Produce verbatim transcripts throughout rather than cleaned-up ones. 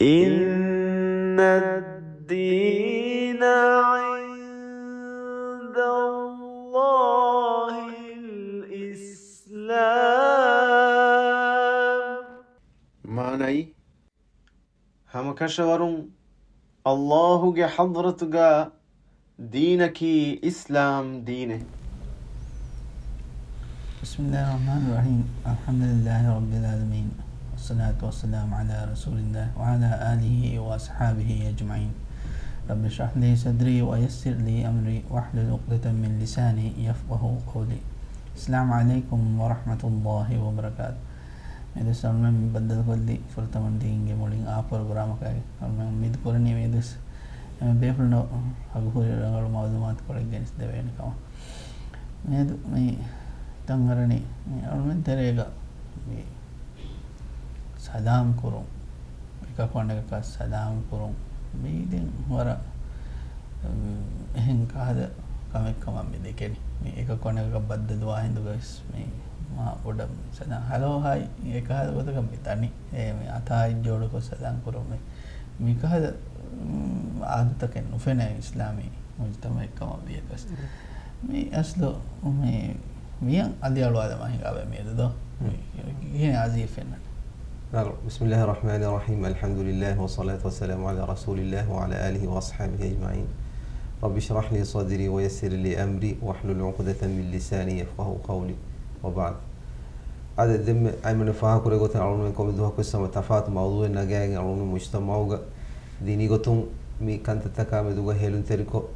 إن الدين عند الله الإسلام. މާނައީ، ހަމަކަށަވަރުން ﷲ ގެ ޙަޟްރަތުގަ ދީނަކީ އިސްލާމް ދީނެއް. بسم الله الرحمن الرحيم. الحمد لله رب العالمين. والصلاة والسلام على رسول الله وعلى آله وأصحابه أجمعين. رب اشرح لي صدري ويسر لي أمري واحلل عقدة من لساني يفقهوا قولي. السلام عليكم ورحمة الله وبركاته. މިއަދު އަޅުމެން މި ބައްދަލުކޮށްލީ ފުރަތަމަ ދީންގެ މުޅިން އާ ޕްރޮގްރާމަކާއި. އަޅުމެން އުއްމީދު ކުރަނީ މިއަދު އެންމެ ބޭފުޅުންނަށް އަގުހުރި ރަނގަޅު މަޢުލޫމާތުކޮޅެއް ގެނެސްދެވޭނެ ކަމަށް. މިއަދު މި ތަން އަރަނީ މި އަޅުމެން ތެރޭގަ މި ސަލާމް ކުރުން، އެކަކު އަނެކަކަށް ސަލާމް ކުރުން. މީ ދެން ވަރަށް، އު، އެހެން ކަހަލަ ކަމެއް ކަމަށް މި ދެކެނީ. މި އެކަކު އަނެކަކަށް ބައްދަލުވާ ހިނދުގަވެސް މި މާ ބޮޑަށް މި ސަލާމް، ހަލޯ ހާއް، އެކަހަލަ ގޮތަކަށް މި ދަނީ. އެ މި އަތާ އެއްޖޯޑުކޮށް ސަލާމް ކުރުން މި، މިކަހަލަ، އު، އާދަތަކެއް ނުފެނޭ އިސްލާމީ މުޖުތަމަޢެއް ކަމަށް ވިޔަސް. މި އަސްލު މި ވިޔަން އަލިއަޅުވާލަމާ ހިނގާބަ މިއަދު ދޯ؟ މި ކިހިނެއް އާޒީ ފެންނަނީ؟ ނާރު، بسم الله الرحمن الرحيم. الحمد لله والصلاة والسلام على رسول الله وعلى آله وأصحابه أجمعين. رب اشرح لي صدري ويسر لي أمري واحلل عقدة من لساني يفقهوا قولي. وبعد. އާދެ، ދެންމެ އަޅުމެން ފާހަގަކުރޭ ގޮތުން އަޅުމެން ކޮންމެ ދުވަހަކުވެސް ހަމަ ތަފާތު މައުޟޫއެއް ނަގައިގެން އަޅުމެން މުޖްތަމަޢުގަ ދީނީ ގޮތުން މި ކަންތައްތަކާ މެދުގަ ހޭލުންތެރިކޮށް،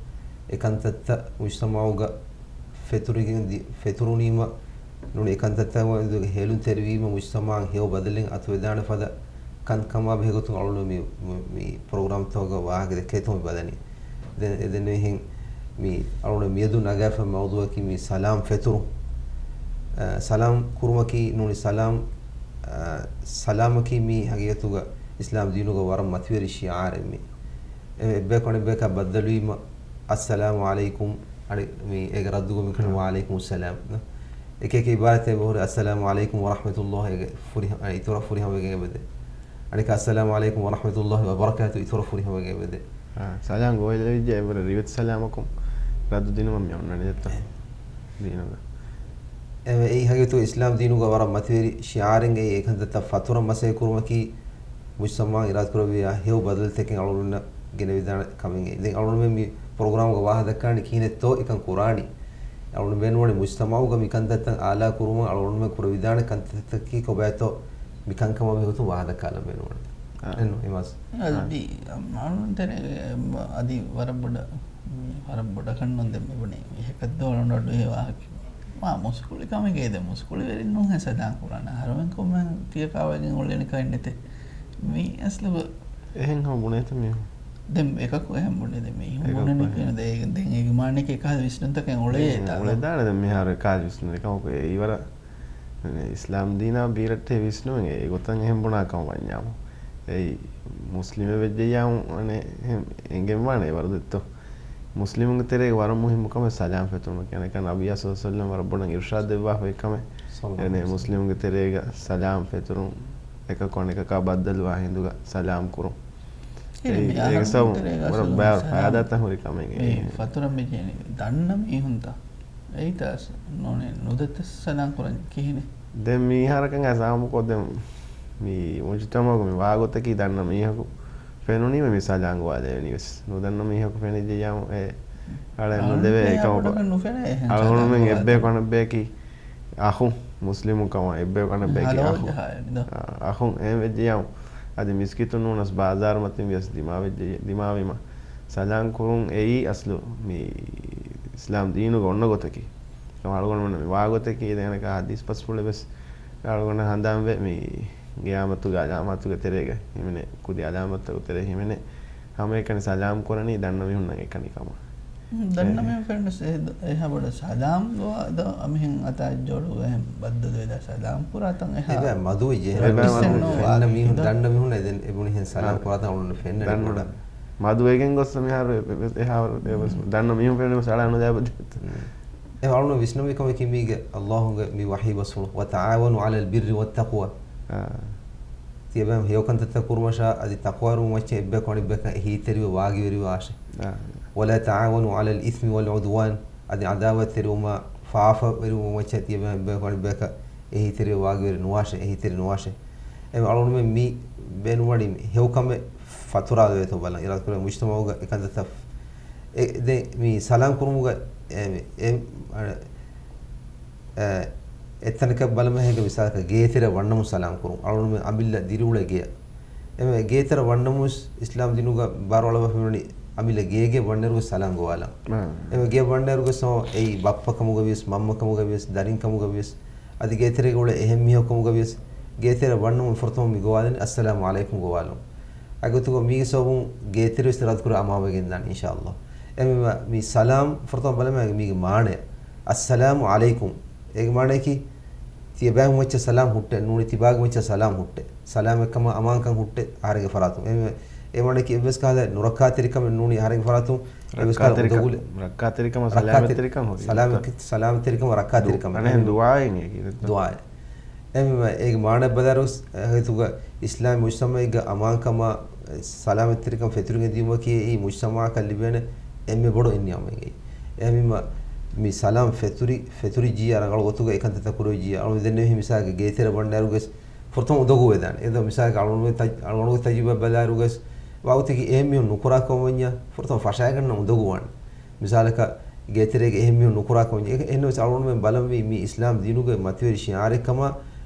އެ ކަންތައްތައް މުޖްތަމަޢުގަ ފެތުރިގެން ދި-، ފެތުރުނީމަ ނޫނީ އެ ކަންތައްތައް މެދުގަ ހޭލުންތެރިވީމަ މުޖްތަމަޢަށް ހެޔޮ ބަދަލެއް އަތުވެދާނެ ފަދަ ކަންކަމާ ބެހޭގޮތުން އަޅުގަނޑު މި، މި، މި ޕްރޮގްރާމްތަކުގަ ވާހަކަ ދެއްކޭތޯ މި ބަލަނީ. ދެން އެދެންނެވިހެން މި އަޅުގަނޑު މިއަދު ނަގާފަ މައުޟޫއަކީ މި ސަލާމް ފެތުރުން. އަ، ސަލާމް ކުރުމަކީ ނޫނީ ސަލާމް، އަ، ސަލާމަކީ މީ ހަގީގަތުގަ އިސްލާމް ދީނުގަ ވަރަށް މަތިވެރި ޝިޢާރެއް މީ. އެ، އެއްބަޔަކު އަނެއްބަޔަކާ ބައްދަލުވީމަ، އައްސަލާމު ޢަލައިކުމް، އަނެއް މީ އޭގެ ރައްދުގަ މިކަން އާ. ވަޢަލައިކުމުއްސަލާމް. އެކި އެކި އިބާރާތެއް އެބަހުރި، އައްސަލާމު ޢަލައިކުމް ވަރަޙްމަތުﷲ އޭގެ ފުރިހަ-، އަ، އިތުރަށް ފުރިހަމަވެގެން އެބަދޭ. އަނެކާ، އައްސަލާމު ޢަލައިކުމް ވަރަޙްމަތުﷲ ވަބަރަކާތު އިތުރަށް ފުރިހަމަވެގެން އެބަދޭ. އާ، ސަލާމް ގޮވައިލެވިއްޖެ އެވަރަށް ރިވެތި ސަލާމަކުން ރައްދު ދިނުމަށް މި އޮންނަނީ ދެއްތޯ؟ އެ. ދީނުގަ. އެ، އެއީ ހަގީގަތުގަ އިސްލާމް ދީނުގަ ވަރަށް މަތިވެރި ޝިޢާރެއްގައި އެކަންތައްތައް ފަތުރަށް މަސައްކަތް ކުރުމަކީ މުޖްތަމަޢަށް އިރާދަކުރެއްވިޔާ ހެޔޮ ބަދަލުތަކެއް އަޅުގަނޑުމެންނަށް ގެނެވިދާނެ ކަމެއް. ދެން އަޅުގަނޑުމެން މި ޕްރޮގްރާމްގަ ވާހަކަ ދައްކާނީ ކިހިނެއްތޯ އެކަން ކުރާނީ. އަޅުގަނޑު ބޭނުންވަނީ މުޖްތަމަޢުގަ މި ކަންތައްތައް އާލާ ކުރުމަށް އަޅުގަނޑުމެން ކުރެވިދާނެ ކަންތައްތަކީ ކޮބާތޯ މި ކަންކަމާ ބެހޭގޮތުން ވާހަކަ ދައްކާލަން ބޭނުންވަނީ. އާ. އެންނު އިމާސް. އަދި އާ. މި އަޅުގަނޑު ތެރޭ އަދި ވަރަށް ބޮޑަށް، މި ވަރަށް ބޮޑަށް ކަންނުން ދެން މިބުނީ މި ހެކައްދޯ އަޅުގަނޑު އަޑު އެހެ ވާހަކަ. މާ މުސްކުޅި ކަމެއްގައި ދެން މުސްކުޅިވެރިންނުން ހެ ސަލާމް ކުރާނެ. އަހަރުމެން ކޮންމެ ތިޔަ ކާވައިގެން އުޅެނި ކައެއް ނެތޭ. މީ އަސްލު އެހެން ހަމަ ބުނޭތަ މީހުން؟ ދެން އެކަކު އެހެން ބުނޭ. ދެން މީހުން އެކަކު ބުނަނީ އެހެން. ކިހިނެއް؟ ދެ-، ދެން އޭގެ މާނައަކީ އެކަހަލަ ވިސްނުންތަކެއް އުޅޭ ދެން ތާ. އުޅެދާނެ ދެން މިހާރު އެކަހަލަ ވިސްނުން. އެކަމަކު އެ އިވަރަށް މަނެ އިސްލާމް ދީނާ ބީރައްޓޭ ވިސްނުން އެ ގޮތަށް އެހެން ބުނާ ކަމަށް ވަންޏާމު. އެއީ މުސްލިމެއް ވެއްޖެއްޔާމު މަނެ އެހެން އެނގެންވާނެ އެވަރު ދެއްތޯ. މުސްލިމުންގެ ތެރޭގެ ވަރަށް މުހިއްމު ކަމެއް ސަލާމް ފެތުރުމަކީ. އަނެކާ ނަބިއްޔާ ޞައްލަﷲު ޢަލައިހި ވަސައްލަމަ ވަރަށް ބޮޑަށް އިރުޝާދު ދެއްވާފައި ކަމެއް. ޞައްލަﷲު ޢަލައިހި އެނެ ވަސައްލަމަ. މުސްލިމުންގެ ތެރޭގަ ސަލާމް ފެތުރުން އެކަކު އަނެކަކާ ބައްދަލުވާ ހިނދުގަ ސަލާމް ކުރުން. އެ، އެއީ މި އޭގެ އަހަރުމެން ސަބަބުން ތެރޭގަ ވަރަށް އަސްލު ބާރު ސަލާމް ފައިދާތައް ހުރި ކަމެއް މި އެއީ. ފަތުރަށް މި ޖެހެނީ ދަންނަ މީހުންތަ؟ އެއީތަ އަސް ނޫނީ ނުދަތަސް ސަލާމް ކުރަން ކިހިނެއް؟ ދެން މީހާރަކަށް އަސް އާއްމުކޮށް ދެން މި މުޖުތަމަޢުގަ މި ވާގޮތަކީ ދަންނަ މީހަކު ފެނުނީމަ މި ސަލާމް ގޮވާލެވެނީ ވެސް. ނުދަންނަ މީހަކު ފެނިއްޖެއްޔާމު އެ އަޅައެއް ނުދެވޭ. އެކަމަކު އަޅުގަނޑުމެން ނުފެނޭ އެހެން އަޅުގަނޑުމެން ސަލާމް އެއްބަޔަކު ގޮވާލެވެނީ. އަނެއްބަޔަކީ އަޚުން މުސްލިމުން ކަމަށް އެއްބަޔަކު އަނެއްބަޔަކީ ހަލޯ އަޚުން. ޖަހާލި ދޯ. އަ، އަޚުން އެހެން ވެއްޖެއްޔާމު އަދި މިސްކިތުން ނޫނަސް ބާޒާރު މަތިން ވިޔަސް ދިމާވެއްޖެ، ދިމާވީމަ ސަލާމް ކުރުން އެއީ އަސްލު މި އިސްލާމް ދީނުގަ އޮންނަ ގޮތަކީ. އެކަމަ އަޅުގަނޑުމެންނަށް މި ވާގޮތަކީ ދެން އަނެކާ ޙަދީޘް ބަސްފުޅެއް ވެސް އަޅުގަނޑަށް ހަނދާންވޭ މި ޤިޔާމަތުގެ ޢަލާމާތުގެ ތެރޭގަ ހިމެނޭ، ކުދި ޢަލާމާތުގެ ތެރޭ ހިމެނޭ. ހަމައެކަނި ސަލާމް ކުރަނީ ދަންނަ މީހުންނަށް އެކަނި ކަމަށް. ހުން، ދަންނަ އެ. މީހުން ފެންނަސް އެ-، އެހާ ބޮޑަށް ސަލާމް ދޯ އަދަ އަމިހެން އަތާ ޖޯޑު އެހެން ބައްދަލުވެލާ ސަލާމް ކުރާތަން އެހާ އެބަ މަދުވެއްޖެ. އެބަ މަދު ވެއްޖެ. އެހެން ދަންނަ މީހުން ދަންނަ މީހުން އެދެން އެބުނިހެން ސަލާމް އަ. ކުރާތަން އަޅުގަނޑު ފެންނަނީ ދަންނަ. ބޮޑަށް. މަދު ވެގެން ގޮސް މިހާރު އެ-، އެ-، އެހާ އެ-، ދަންނަ މީހުން ފެންނަނީ ސަލާމް ނުދާބަ ދެއްތަ؟ އެ އަޅުން ވިސްނަމި ކަމަކީ މީގެ ﷲ ގެ މި ވަޙީ ބަސްފުޅު، "وتعاونوا على البر والتقوى." އާ. ތިޔަބައިމީހުން ހެޔޮކަންތައްތައް ކުރުމަށާ އަދި ތަޤްވާވެރިވުމަށް އެއްޗެއް އެއްބަޔަކު އަނެއްބަޔަކަށް އެހީތެރިވެ ވާގިވެރިވާށޭ. އާ. ولا تعاونوا على الإثم والعدوان، އަދި ޢަދާވަތްތެރިވުމާ ފާފަވެރިވުމަށް އެއްޗެއް ތިޔަބައިމީހުން އަނެއްބަޔަކަށް އެހީތެރިވެ ވާގިވެރި ނުވާށޭ، އެހީތެރި ނުވާށޭ. އެ އަޅުގަނޑުމެން މި ބޭނުންވަނީ ހެޔޮކަމެއް ފަތުރާލެވޭތޯ ބަލަން. އިރާދަކުރޭ މުޖްތަމަޢުގަ އެކަންތައްތައް އެ، ދެން މި ސަލާމް ކުރުމުގަ އެ، އެ، އެ، އެ، އެއްތަނަކަށް ބަލަމާ ހިނގާ މިސާލަކަށް ގޭތެރެ ވަންނަމުން ސަލާމް ކުރުން. އަޅުގަނޑުމެން އަމިއްލަ ދިރިއުޅޭ ގެޔަށް. އެ، ގޭތެރެ ވަންނަމުން އިސްލާމް ދީނުގަ ބާރުއަޅަވާފަ މިވަނީ އަމިއްލަ ގޭގެ ވަންނައިރުގަ ސަލާމް ގޮވާލަން. އާ. އެ، ގެ ވަންނައިރުގަ ސޯ އެއީ ބައްޕަ ކަމުގަ ވިޔަސް މަންމަ ކަމުގަ ވިޔަސް ދަރިން ކަމުގަ ވިޔަސް އަދި ގޭތެރޭގަ އުޅޭ އެހެން މީހަކު ކަމުގަ ވިޔަސް ގޭތެރެ ވަންނަމުން ފުރަތަމަ މި ގޮވާލަނީ އައްސަލާމު ޢަލައިކުމް ގޮވާލުން. އެގޮތުގަ މީގެ ސަބަބުން ގޭތެރެ ވެސް އިރާދަކުރާ އަމާވެގެންދާނެ އިންޝާﷲ. އެހެންވީމަ މި ސަލާމް ފުރަތަމަ ބަލަމާ މީގެ މާނަ އައްސަލާމު ޢަލައިކުމް. އޭގެ މާނައަކީ ތިޔަބައިމީހުން އެއްޗެއް ސަލާމް ހުއްޓޭ، ނޫނީ ތިބާގެ އެއްޗެއް ސަލާމް ހުއްޓޭ. ސަލާމަތްކަމާ އަމާންކަން ހުއްޓޭ އަހަރެންގެ ފަރާތުން. އެ، އެ މާނައަކީ އެއްވެސް ކަހަލަ ނުރައްކާތެރިކަމެއް ނޫނީ އަހަރެންގެ ފަރާތުން. އެއްވެސް ކަހަލަ ރައްކާތެރިކަ-، އުނދަގުލެއް. ރައްކާތެރިކަމާ ރައްކާތެރި-، ސަލާމަތްތެރިކަން ހުރި. ސަލާމަތް-، ސަލާމަތްތެރިކަމާ ރައްކާތެރިކަމެއް. އަނެއް ދުޢާއެއް އެކި. ދުޢާއެއް. އެހެންވީމަ އޭގެ މާނަ ބަލާއިރުވެސް އެހެންތުގަ އިސްލާމީ މުޖްތަމަޢެއްގަ އަމާންކަމާ، ސަލާމަތްތެރިކަން ފެތުރިގެން ދިޔުމަކީ އެއީ މުޖްތަމަޢަކަށް ލިބޭނެ އެންމެ ބޮޑު އެއް ނިޢުމަތެއް. އެހެންވީމަ މި ސަލާމް ފެތުރި، ފެތުރިއްޖިއްޔާ ރަނގަޅު ގޮތުގަ އެކަންތައްތައް ކުރެވިއްޖިއްޔާ އަޅުގަނޑު ދެންނެވި މިސާލެއްގެ ގޭތެރެ ވަންނައިރުވެސް ފުރަތަމަ އުނދަގޫވެދާނެ. އެދޯ މިސާލަކަށް އަޅުގަނޑުގެ ތަޖް-، އަޅުގަނޑުގެ ތަޖުރިބާ ބަލާއިރުވެސް ވަގުތަކީ އެހެން މީހުން ނުކުރާ ކަމަށް ވަންޏާ ފުރަތަމަ ފަށާގަންނަ އުނދަގޫވާނެ. މިސާލަކަށް ގޭތެރޭގަ އެހެން މީހުން ނުކުރާ ކަމަށް. އެ-، އެހެންނަމަވެސް އަޅުގަނޑުމެން ބަލަންވީ މި އިސްލާމް ދީނުގެ މަތިވެރި ޝިޢާރެއް ކަމަށް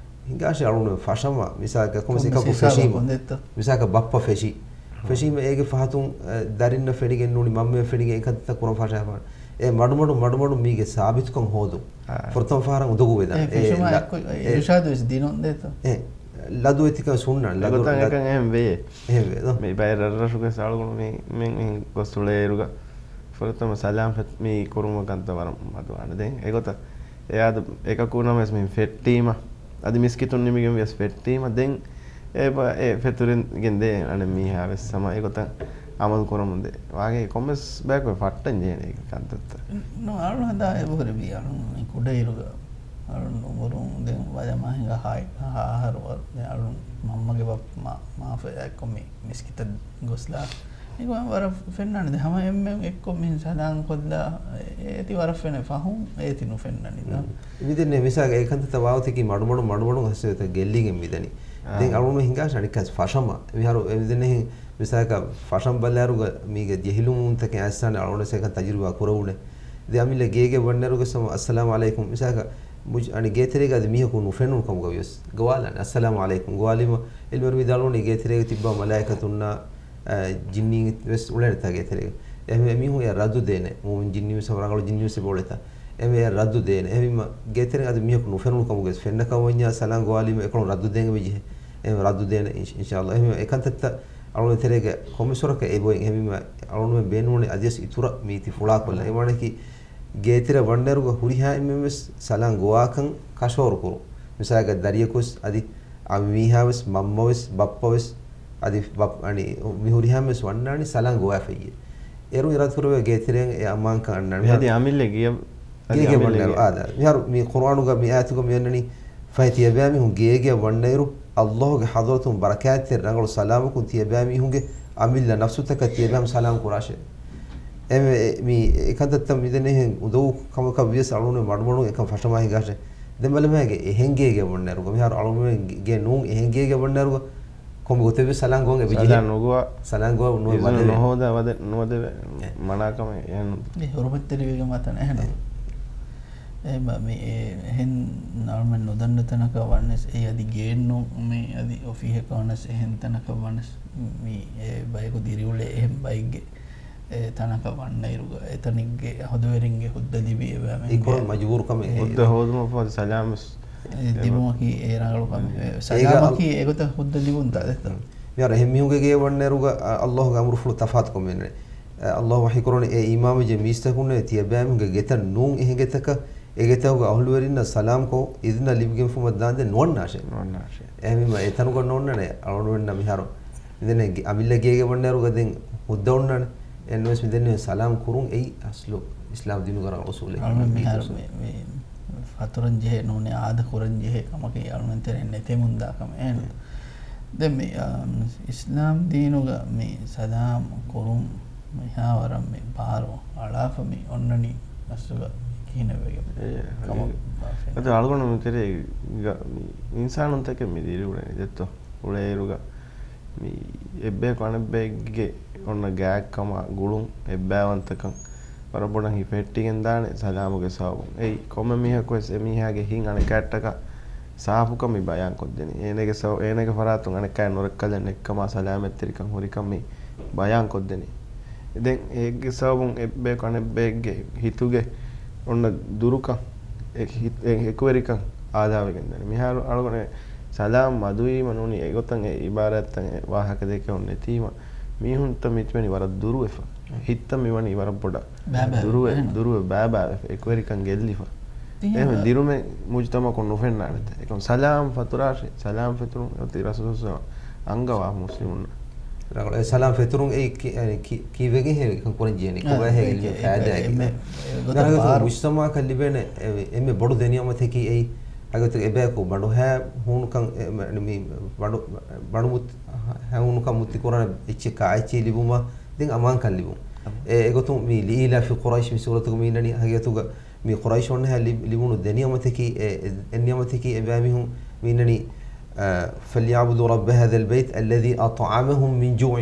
ހިނގާށޭ އަޅުގަނޑުމެން ފަށަމާ. މިސާލަކަށް ކޮންމެސް ކޮންމެސް އެކަކު ހިސާބަކުން ފެށީމަ. ދެއްތޯ؟ މިސާލަކަށް ބައްޕަ ފެށީ. ހުން. ފެށީމަ އޭގެ ފަހަތުން، އަ، ދަރިންނަށް ފެނިގެން ނޫނީ މަންމަޔަށް ފެނިގެން އެކަންތައް ކުރަން ފަށާފާނެ. އެ މަޑުމަޑު، މަޑުމަޑު މީގެ ސާބިތުކަން ހޯދުން. އާ. ފުރަތަމަ ފަހަރަށް އުނދަގޫވެދާނެ. އެ އެ ފެށުމާ ލަ-، އެއްކޮށް އެ އިރުޝާދު ވެސް ދިނުން ދޭތޯ؟ އެ ލަދުވެތިކަން ސުންނަ. ލަދު-، އެގޮތަށް ލަ-، އެކަން އެހެން ވޭ. އެހެން ވޭ ދޯ؟ މި ބައެއް ރަށްރަށުގެ އަޅުގަނޑު މި، މި، މި ގޮސް އުޅޭއިރުގަ ފުރަތަމަ ސަލާމް ފެތް-، މި ކުރުމުގެ ކަންތައް ވަރަށް މަދުވާނެ. ދެން އެގޮތަށް އެއާދު އެކަކު ނަމަވެސް މި ފެއްޓީމަ، އަދި މިސްކިތުން ނިމިގެން ވިޔަސް ފެއްޓީމަ، ދެން އެ ބަ-، އެ ފެތުރިގެން ދޭ އަނެއް މީހާ ވެސް ހަމަ އެގޮތަށް އަމަލު ކުރަމުން ދޭ. ވާގެ ކޮންމެސް ބަޔަކު ފައްޓަން ޖެހޭނެ އެކަންތައްތައް. ނޫން އަޅު ހަނދާ އެބަހުރި ބީ އަޅު މި ކުޑައިރުގަ އަޅު އުމުރުން ދެން ވަޖަމާ ހިނގާ ހާ-، ހާ އަހަރު ވަރު. ދެން އަޅު މަންމަގެ ބަ-، މަ-، މާފަޔާ އެއްކޮށް މި މިސްކިތަށް ގޮސްލާ. އެކަމަ ވަރަށް ފެންނާނެ. ދެ ހަމަ އެންމެން އެއްކޮށް މިހެން ސަލާން ކޮށްލާ، އޭތި ވަރަށް ފެނެ ފަހުން އޭތި ނުފެންނަނީ ދާ. މިދެންނެ މިސާލަކަށް އެކަންތައްތައް ވާގޮތަކީ މަޑުމަޑު، މަޑުމަޑު ހަސްވެތަ ގެއްލިގެން މިދަނީ. ދެން އާ. އަޅުގަނޑު ހިނގާށޭ އަނެއްކާ ފަށަމަ. މިހާރު އެ މިދެންނެ ހިން މިސާލަކަށް ފަށަން ބަލާއިރުގަ މީގެ ޖެހިލުމުންތަކެއް އައިސްސާނެ އަޅުގަނޑު އެކަން ތަޖުރިބާ ކުރެވުނެ. ދެ އަމިއްލަ ގޭގެ ވަންނައިރުގަ ސަމ-، އައްސަލާމު ޢަލައިކުމް. މިސާލަކަށް މުޖް-، އަނެއް ގޭތެރޭގަ އަދި މީހަކު ނުފެނުނު ކަމުގަ ވިޔަސް ގޮވާލާނެ. އައްސަލާމު ޢަލައިކުމް. ގޮވާލީމަ އެ މިވަރު މި ދަޅުވަނީ ގޭތެރޭގަ ތިއްބާ މަލާއިކަތުންނާ އަ، ޖިންނީން ވެސް އުޅޭނެތާ ގޭތެރޭގަ. އެހެންވެ މީހުން އެ ރައްދު ދޭނެ. މުއުމިން ޖިންނީ ވެސް ރަނގަޅު ޖިންނީ ވެސް އެބައުޅޭތާ. އެހެންވެ އެ ރައްދު ދޭނެ. އެހެންވީމަ ގޭތެރެއިން އަދި މީހަކު ނުފެނުނު ކަމުގަ ވެސް ފެންނަ ކަމަށް ވަންޏާ ސަލާން ގޮވާލީމަ އެކަން ރައްދު ދޭން އެބަޖެހޭ. އެހެންވެ ރައްދު ދޭނެ އިން-، އިންޝާﷲ. އެހެންވެ އެކަންތައްތައް އަޅުގަނޑު ތެރޭގަ ކޮންމެސް ވަރަކަށް އެބައޮތް. އެހެންވީމަ އަޅުގަނޑުމެން ބޭނުންވަނީ އަދިވެސް އިތުރަށް މީތި ފުޅާކޮށްލަން. އެ މާނައަކީ ގޭތެރެ ވަންނައިރުގަ ހުރިހާ އެންމެން ވެސް ސަލާން ގޮވާކަން ކަށަވަރު ކުރުން. މިސާލަކަށް ދަރިޔަކު ވެސް އަދި އަންމީހާވެސް މަންމަވެސް ބައްޕަވެސް އަދި ބަ-، އަނި މި ހުރިހާމެސް ވަންނާނީ ސަލާން ގޮވާފައްޔެ. އޭރު އިރާދަ ކުރެވޭ ގޭތެރެއަށް އެ އަމާންކަން އަންނާނީ. މި އަދި އަމިއްލަ ގިޔަ-، އަދި ގޭގެ އަމިއްލަ ވަންނައިރު ގިޔަ-، އާދަ. މިހާރު މި ޤުރުއާނުގަ މި އާޔަތުގަ މި އަންނަނީ ފަހެ ތިޔަބައިމީހުން ގޭގެއަށް ވަންނައިރު އައްލާހުގެ ޙަޟްރަތުން ބަރަކާތްތެރި ރަނގަޅު ސަލާމަކުން ތިޔަބައިމީހުންގެ އަމިއްލަ ނަފްސުތަކަށް ތިޔަބައިމީހުން ސަލާމް ކުރާށޭ. އެ މި-، މި އެކަންތައްތައް މިދެންނެހެން އުނދަގޫ ކަމަކަށް ވިޔަސް އަޅުގަނޑު މަޑުމަޑުން އެކަން ފަށަމާ ހިނގާށޭ. ދެން ބަލަމާގެ އެހެން ގޭގެ ވަންނައިރުގަ މިހާރު އަޅުގަނޑުމެން ގެ ނޫން އެހެން ގޭގެ ވަންނައިރުގަ ކޮންމެ ގޮތެއްވެސް ސަލާން ގޮވަން އެބަޖެހޭ. ސަލާން ނުގޮވާ، ސަލާން ގޮވާ ނުވެ އިޒުނު ވަދެވޭ. ނުހޯދާ ވަދެ، ނުވަދެވޭ. އެ. މަނާކަމެއް އެހެން. މި ހުރުމަތްތެރިވެގެން ވާތަން އެހެން. އެ. އެ ބަ-، މި އެ އެހެން އަޅުމެން ނުދަންނަ ތަނަކަށް ވަންނަސް އެ އަދި ގޭން ނޫން މި އަދި އޮފީހަކަށް ވަންނަސް އެހެން ތަނަކަށް ވަންނަސް މި އެ ބަޔަކު ދިރިއުޅޭ އެހެން ބައެއްގެ އެ ތަނަކަށް ވަންނައިރުގަ އެތަނެއްގެ ހުއްދަވެރިންގެ ހުއްދަ ލިބި އެބައިމެންގެ އެ ކުރަން މަޖުބޫރު ކަމެއް. ހުއްދަ ހޯދުމަށް ފަހު ސަލާމަސް އެ ދިމުމަކީ އެ ރަނގަޅު ކަމެއް. އެ އޭގަ ސަލާމަކީ އެގޮތަށް ހުއްދަ ލިބުންތާ ދެއްތޯ؟ މިހާރު އެހެން މީހުންގެ ގޭ ވަންނައިރުގަ، އަ، އައްލާހުގެ އަމުރުފުޅު ތަފާތުކޮށް މިއަންނަނީ. އަ، އައްލާހު ވަޙީކުރަނީ އޭ އީމާންވެއްޖެ މީސްތަކުންނޭ ތިޔަބައިމީހުންގެ ގެތައް ނޫން އެހެން ގެތަކަށް އެ ގެތަކުގެ އަހުލުވެރިންނަށް ސަލާމްކޮށް އިޒްނަ ލިބިގެންފުމަށް ދާންދެން ނުވަންނާށޭ. ނުވަންނާށޭ. އެހެންވީމަ އެތަނުގަ ނޯންނާނެ އަޅުގަނޑުމެންނަށް މިހާރު މިދެންނެ ގެ-، އަމިއްލަ ގޭގެ ވަންނައިރުގަ ދެން ހުއްދަ އޮންނާނެ. އެންވެސް މިދެންނެ ސަލާމް ކުރުން އެއީ އަސްލު އިސްލާމް ދީނުގަ ރަނގަޅު އުސޫލެއް. އަޅުމެން މިހާރު މި، މި ފަތުރަން ޖެހޭ ނޫނޭ އާދަ ކުރަން ޖެހޭ ކަމަކީ އަޅުމެން ތެރެއިން ނެތެމުންދާ ކަމެއް. އެހެން. ދެން މި، އާ، އިސްލާމް ދީނުގަ މި ސަލާމް ކުރުން މިހާވަރަށް މި ބާރު އަޅާފަ މި އޮންނަނީ އަސްލުގަ ކިހިނެއް ވެގެން؟ އެ، ކަމަށް އެ، ބާފެން. އަދި އަޅުގަނޑު މިތެރޭ ގަ-، މި އިންސާނުންތަކެއް މި ދިރިއުޅެނީ ދެއްތޯ؟ އުޅޭއިރުގަ މި އެއްބަޔަކު އަނެއްބައެއްގެ އޮންނަ ގާތްކަމާ ގުޅުން އެއްބައިވަންތަކަން ވަރަށް ބޮޑަށް ހިފެހެއްޓިގެން ދާނެ ސަލާމުގެ ސަބަބުން. އެއީ، ކޮންމެ މީހަކު ވެސް އެމީހާގެ ހިތް އަނެކާއަށްޓަކާ ސާފުކަން މި ބަޔާން ކޮށްދެނީ. އޭނަގެ ސަބަ-، އޭނަގެ ފަރާތުން އަނެކާއެއް ނުރައްކަލެއް ނެއްކަމާ ސަލާމަތްތެރިކަން ހުރިކަން މި ބަޔާން ކޮށްދެނީ. ދެން އޭގެ ސަބަބުން އެއްބަޔަކު އަނެއްބައެއްގެ ހިތުގެ އޮންނަ ދުރުކަން، އެ ހި-، އެ އެކުވެރިކަން އާދާވެގެން ދާނެ. މިހާރު އަޅުގަނޑު ސަލާމް މަދުވީމަ ނޫނީ އެގޮތަށް އެ އިބާރާތްތައް ވާހަކަ ދެކެވުން ނެތީމަ، މީހުންތައް މިތިބެނީ ވަރަށް ދުރުވެފަ. ހިތްތައް މިވަނީ ވަރަށް ބޮޑަށް ބައިބައި ދުރުވެ-، އެހެން. ދުރުވެ ބައިބައިވެފަ. އެކުވެރިކަން ގެއްލިފަ. ތިހެން އެހެން ދިރުމެއް މުޖުތަމަޢަކުން ނުފެންނާނެތަ؟ އެކަމް ސަލާމް ފަތުރާށޭ، ސަލާމް ފެތުރުން އޮތީ ރަސޫލު އަންގަވާ މުސްލިމުންނަށް. ރަނގަޅު. އެ ސަލާމް ފެތުރުން އެއީ ކި-، އެ ކި-، ކީއްވެގެން ހޭ ކަން ކުރަން ޖެހެނީ؟ އާ، ކޮބާ ހޭ އެ، އިލްމެއް އެ، ފައިދާ އެ، އެކި؟ އެ، އެ، ގޮތަށް ދަރަނގަތު ބާރު. މުޖްތަމަޢަކަށް ލިބޭނެ އެ، އެންމެ ބޮޑު ދެނިޔަމަތަކީ އެއީ. ހަގީގަތުގަ އެބަޔަކު ބަނޑުހައި ހޫނުކަން، އެ، މެ-، މި ބަނޑު، ބަނޑު މުތް-، ހައި ހޫނުކަން މުއްތި ކުރާނެ އެއްޗެއް ކާއެއްޗެއް ލިބުމަށް ދެން އަމާންކަން ލިބުން. އަމާން. އެ، އެގޮތުން މި ލިއީލާފި ޤުރައިޝް މި ސޫރަތުގަ މި އިންނަނީ ހަގީގަތުގަ މި ޤުރައިޝުންނަށް ލި-، ލިބުނު ދެނިޔަމަތަކީ، އެ، އެ، އެ ނިޔަމަތަކީ އެބައިމީހުން މި އިންނަނީ، އަ، فليعبدوا رب هذا البيت الذي أطعمهم من جوع.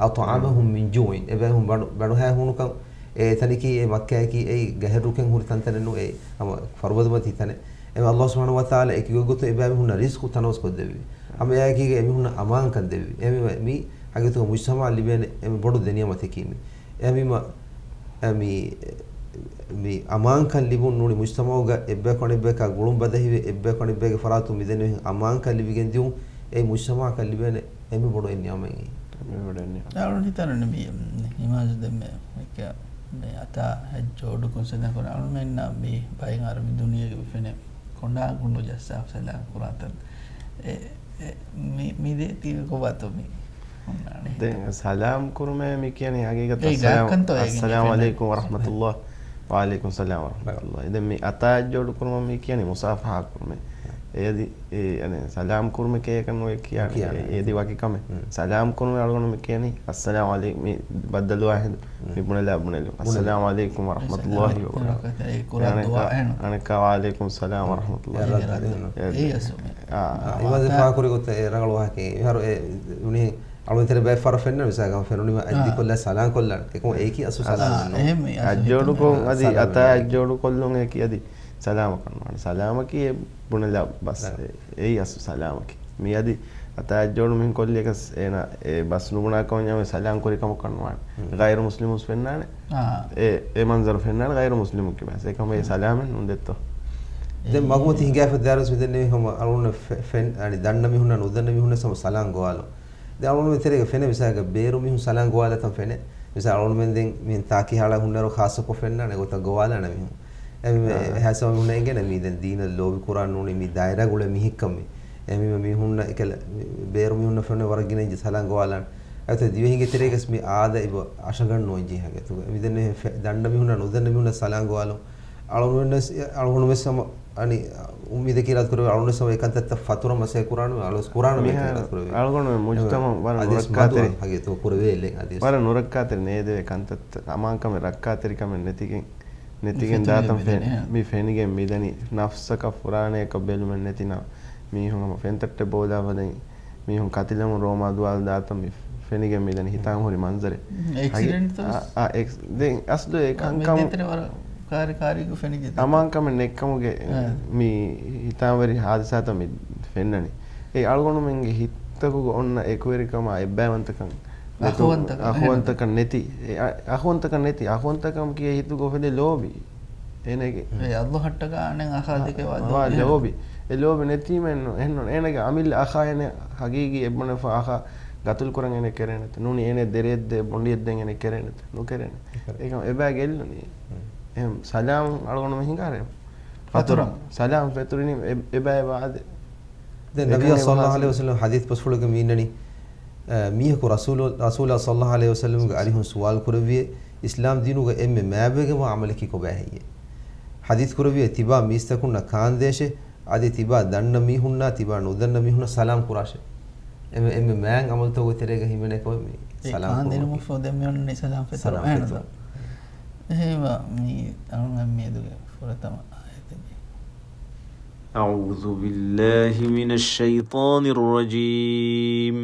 أطعمهم من جوع. އެބައިމީހުން ބަނޑު، ބަނޑުހައި ހޫނުކަން، އެ ތަނަކީ އެ މައްކާއަކީ އެއީ ގަހެއްރުކެއް ހުރި ތަންތަނެއް ނޫން، އެ ހަމަ ފަރުބަދަމަތީ ތަނެއް. އެމެ ﷲ ސުބްޙާނަހޫ ވަތަޢާލާ އެކި ގޮތްގޮތުން އެބައިމީހުންނަށް ރިޒްޤު ތަނަވަސް ކޮށްދެއްވި. ހަމަ އެއާއެކީގަ އެމީހުންނަށް އަމާންކަން ދެއްވި. އެމީ މި ހަގީގަތުގަ މުޖްތަމަޢަށް ލިބޭނެ އެންމެ ބޮޑު ދެނިޔަމަތަކީ މި. އެމީ މި، މި އަމާންކަން ލިބުން ނޫނީ މުޖްތަމަޢުގަ އެއްބަޔަކު އަނެއްބަޔަކާ ގުޅުން ބަދަހިވެ، އެއްބަޔަކު އަނެއްބަޔަކުގެ ފަރާތުން މިދެންނެވި އަމާންކަން ލިބިގެން ދިޔުން، އެއީ މުޖްތަމަޢަކަށް ލިބޭނެ އެންމެ ބޮޑު އެއް ނިޢުމަތެއް. އެންމެ ބޮޑު އެއް ނިޢުމަތެއް. އަޅުގަނޑު ހިތަށް އަރުވަނީ މި، މި އިމާމު ދެންމެ މި އަތާ ހައްޖަށް އުޑުކޮށް ސަލާމް ކުރާ އަޅުމެންނަށް މި ބައެއް ޢަރަބި ދުނިޔޭގަ ފެނޭ ކޮނޑާ ގުނޑު ޖައްސާފަ ސަލާމް ކުރާތަން. އެ، އެ، މި، މި ދޭތީ ކޮބާތޯ މި ހުންނާނެ ހިތަށް؟ ދެން ސަލާމް ކުރުމޭ މި ކިޔަނީ ހަގީގަތަށް އެ ސަލާމް، ގާތްކަންތޯ އެގެން އައިސް އައްސަލާމު އަލައިކުމް ވަރަޙްމަތުﷲ. ވަޢަލައިކުމް ސަލާމް ވަރަޙްމަތުﷲ. ދެން މި އަތާ ހައްޖަށް އުޑުކުރުމަށް މި ކިޔަނީ މުޞާފަޙާ ކުރުމޭ. އެ އަދި، އެ، އަނެ، ސަލާމް ކުރުމެކޭ ކަން ނުވޭ ކިޔާނެ. އެ އަދި ވަކި ކަމެއް. ސަލާމް ކުރުމަށް އަޅުގަނޑު މި ކިޔަނީ އައްސަލާމު އަލައިކުމް، މި ބައްދަލުވާ ހިނދު. މި ބުނެލާ ބުނެލުން. އައްސަލާމު އަލައިކުމް ވަރަޙްމަތުﷲ ވަބަރަކާތުހު. އަނެކާ، އަނެކާ ވަޢަލައިކުމް ސަލާމް ވަރަޙްމަތުﷲ. އާ، އިމާމު ދެން ފާހަގަކުރި ގޮތަށް އެ ރަނގަޅު ވާހަކައެއް. މިހާރު އެ ނޫނީ އަޅުގަނޑު ތެރޭ ބައެއް ފަހަރަށް ފެންނަ މިސާލަކަށް ފެނުނީމަ އަތް ދިއްކޮށްލާ ސަލާމް ކޮށްލާނެ. އެކަމު އެއީކީ އަސްލު ސަލާމް އާ، ނޫން. އެހެން އަސްލު އަތް ޖޯޑުކޮށް އަދި ސަލާމް އަތާ ނޫން. އަތް ޖޯޑުކޮށްލުން އެކީ އަދި ސަލާމަކަށް ނުވާނެ. ސަލާމަކީ އެ ބުނެލާ ބަސް. އެއީ އަސްލު ސަލާމަކީ. މި އަދި އަތާ އަތް ޖޯޑު މިހެން ކޮށްލިއަކަސް އޭނާ އެ ބަސް ނުބުނާ ކަމަށް އެ ސަލާމް ކުރި ކަމަކަށް ނުވާނެ. ހުން. ޣައިރު މުސްލިމުން ފެންނާނެ. އާ. އެ، އެ މަންޒަރު ފެންނާނެ ޣައިރު މުސްލިމުން ކިބައިސް. އެކަމަކު އެ ސަލާމެއް ނޫން ދެއްތޯ. ދެން މަގުމަތި ހިނގާފަ ދާރުސް މިދެންނެވި ހަމަ އަޅުގަނޑު ފެ-، ފެން، އަނި ދަންނަ މީހުންނާ ނުދަންނަ މީހުންނަށް ހަމަ ސަލާމް ގޮވާލުން. ދެން އަޅުގަނޑުމެން ތެރޭގަ ފެނޭ މިސާލަކަށް ބޭރު މީހުން ސަލާމް ގޮވާލާތަން ފެނޭ. މިސާލަކަށް އަޅުގަނޑުމެން ދެން މި ތާކީ ހާޅަށް ހުންނައިރު ޚާއްޞަކޮށް ފެންނާނެ ގޮތަށް ގޮވާލާނެ މީހުން. އެ މި-، އާ. އެހާ ސަބަބުން ހުންނަ އެނގޭނެ މީ ދެން ދީނަށް ލޯބި ކުރާ ނޫނީ މި ދާއިރާގަ އުޅޭ މީހެއްކަމެއް. އެ މީ މީހުންނަށް އެކަލަ ބޭރު މީހުންނަށް ފެންނަ ވަރަށް ގިނަ އިން ސަލާމް ގޮވާލާނެ. އެތަ ދިވެހިންގެ ތެރޭގަސް މި އާދަ އިބަ އަށަގަން ނުވަން ޖެހޭ ހަގީގަތުގަ. މި ދެން ފެ-، ދަންނަ މީހުންނާ ނުދަންނަ މީހުންނަށް ސަލާމް ގޮވާލުން. އަޅުގަނޑުމެން ވެސް، އަޅުގަނޑު ވެސް ހަމަ އަނި އުއްމީދަކީ އިރާދަ ކުރެވޭ އަޅުގަނޑު ވެސް ހަމަ އެ ކަންތައްތައް ފަތުރަ މަސައްކަތް ކުރާނަމޭ، އަޅުގަނޑު ވެސް ކުރާނަމޭ މިހާރު އިރާދަ ކުރެވޭ. އަޅުގަނޑު މުޖްތަމަޢު ވަރަށް އަދިވެސް ނުރައްކާތެރި، ހަގީގަތުގަ ކުރެވޭ އެއް އަދިވެސް ވަރަށް ނުރައްކާތެރި ނޭދެވޭ ކަންތައްތައް، އަމާންކަމެއް ރައްކާތެރިކަމެއް ނެތިގެން، ނެތިގެން ދާތަން މި ފެނިގެން މިދަނީ ނަފްސަކަށް ފުރާނަޔަކަށް ބެލުމެއް ނެތި ނަ، މީހުން ހަމަ ފެންތައްޓެއް ބޯލާފަ ދެން މީހުން ކަތިލަމުން ރޯމާ ދުވާލު ދާތަން މި ފެނިގެން މިދަނީ ހިތާން ހުރި މަންޒަރެއް. އެކްސިޑެންޓް އެކްސް-، ދެން އަސްލު އެ ކަންކަމު އަމާންކަމެއް ނެއްކަމުގެ މި ހިތާންވެރި ހާދިސާތައް މި ފެންނަނީ. އެ އަޅުގަނޑުމެންގެ ހިތްތަކުގަ އޮންނަ އެކުވެރިކަމާ އެއްބައިވަންތަކަން ނެތު-، އަޚުވަންތަކަން ނެތި، އެ އަ-، އަޚުވަންތަކަން ނެތި، އަޚުވަންތަކަން ކިޔޭ ހިތުގަ އުފެދޭ ލޯބި. އޭނަގެ އެ އައްލޯ ހައްޓަކާ އަނެއް އަޚާ ދެކެ ވާ ލޯބި. ލޯބި. އެ ލޯބި ނެތީމެއްނު، އެހެންނު، އޭނަގެ އަމިއްލަ އަޚާ އޭނަ ހަގީގީ އެއްބުނެފަ އަޚާ ގަތުލު ކުރަން އޭނަ ކެރޭނެތަ؟ ނޫނީ އޭނަ ދެރައެއް ދޭ، ބޮނޑިއެއް ދޭން އޭނަ ކެރޭނެތަ؟ ނުކެރޭނެ. ނުކެރޭ. އެކަމް އެބައި ގެއްލުނީ. ހުން. އެހެން ސަލާމް އަޅުގަނޑު މި ހިނގާރޭ. ފަތުރަ. ފަތުރަ. ސަލާމް ފެތުރިނީ އެ-، އެބައި ވާދެ. ދެން ނަބިއްޔާ ޞައްލައްލާހު ޢަލައިހި ވަސައްލަމް ޙަދީޘް ބަސްފުޅުގަ މި އިންނަނީ، އަ، މީހަކު ރަސޫލު-، ރަސޫލާ ޞައްލައްލާހު ޢަލައިހި ވަސައްލަމްގެ އަރިހުން ސުވާލު ކުރެއްވިއޭ، އިސްލާމް ދީނުގަ އެންމެ މާތްވެގެންވާ ޢަމަލަކީ ކޮބާހެއްޔޭ؟ ޙަދީޘް ކުރެއްވިއޭ، ތިބާ މީސްތަކުންނަށް ކާންދޭށޭ، އަދި ތިބާ ދަންނަ މީހުންނާ ތިބާ ނުދަންނަ މީހުންނަށް ސަލާމް ކުރާށޭ. އެންމެ، އެންމެ މާތް ޢަމަލުތަކުގެ ތެރޭގަ ހިމެނޭ ކޮންމެ ސަލާމް ކުރުން. ދިނުމަށްފަހު ދެން މިއޮންނަނީ ސަލާމް ފެތުރު. ސަލާމް އެހެން ފެތުރު. އެހެންވީމަ މި އަޅުގަނޑު މިއަދުގެ ފުރަތަމަ އާޔަތެއް. أعوذ بالله من الشيطان الرجيم.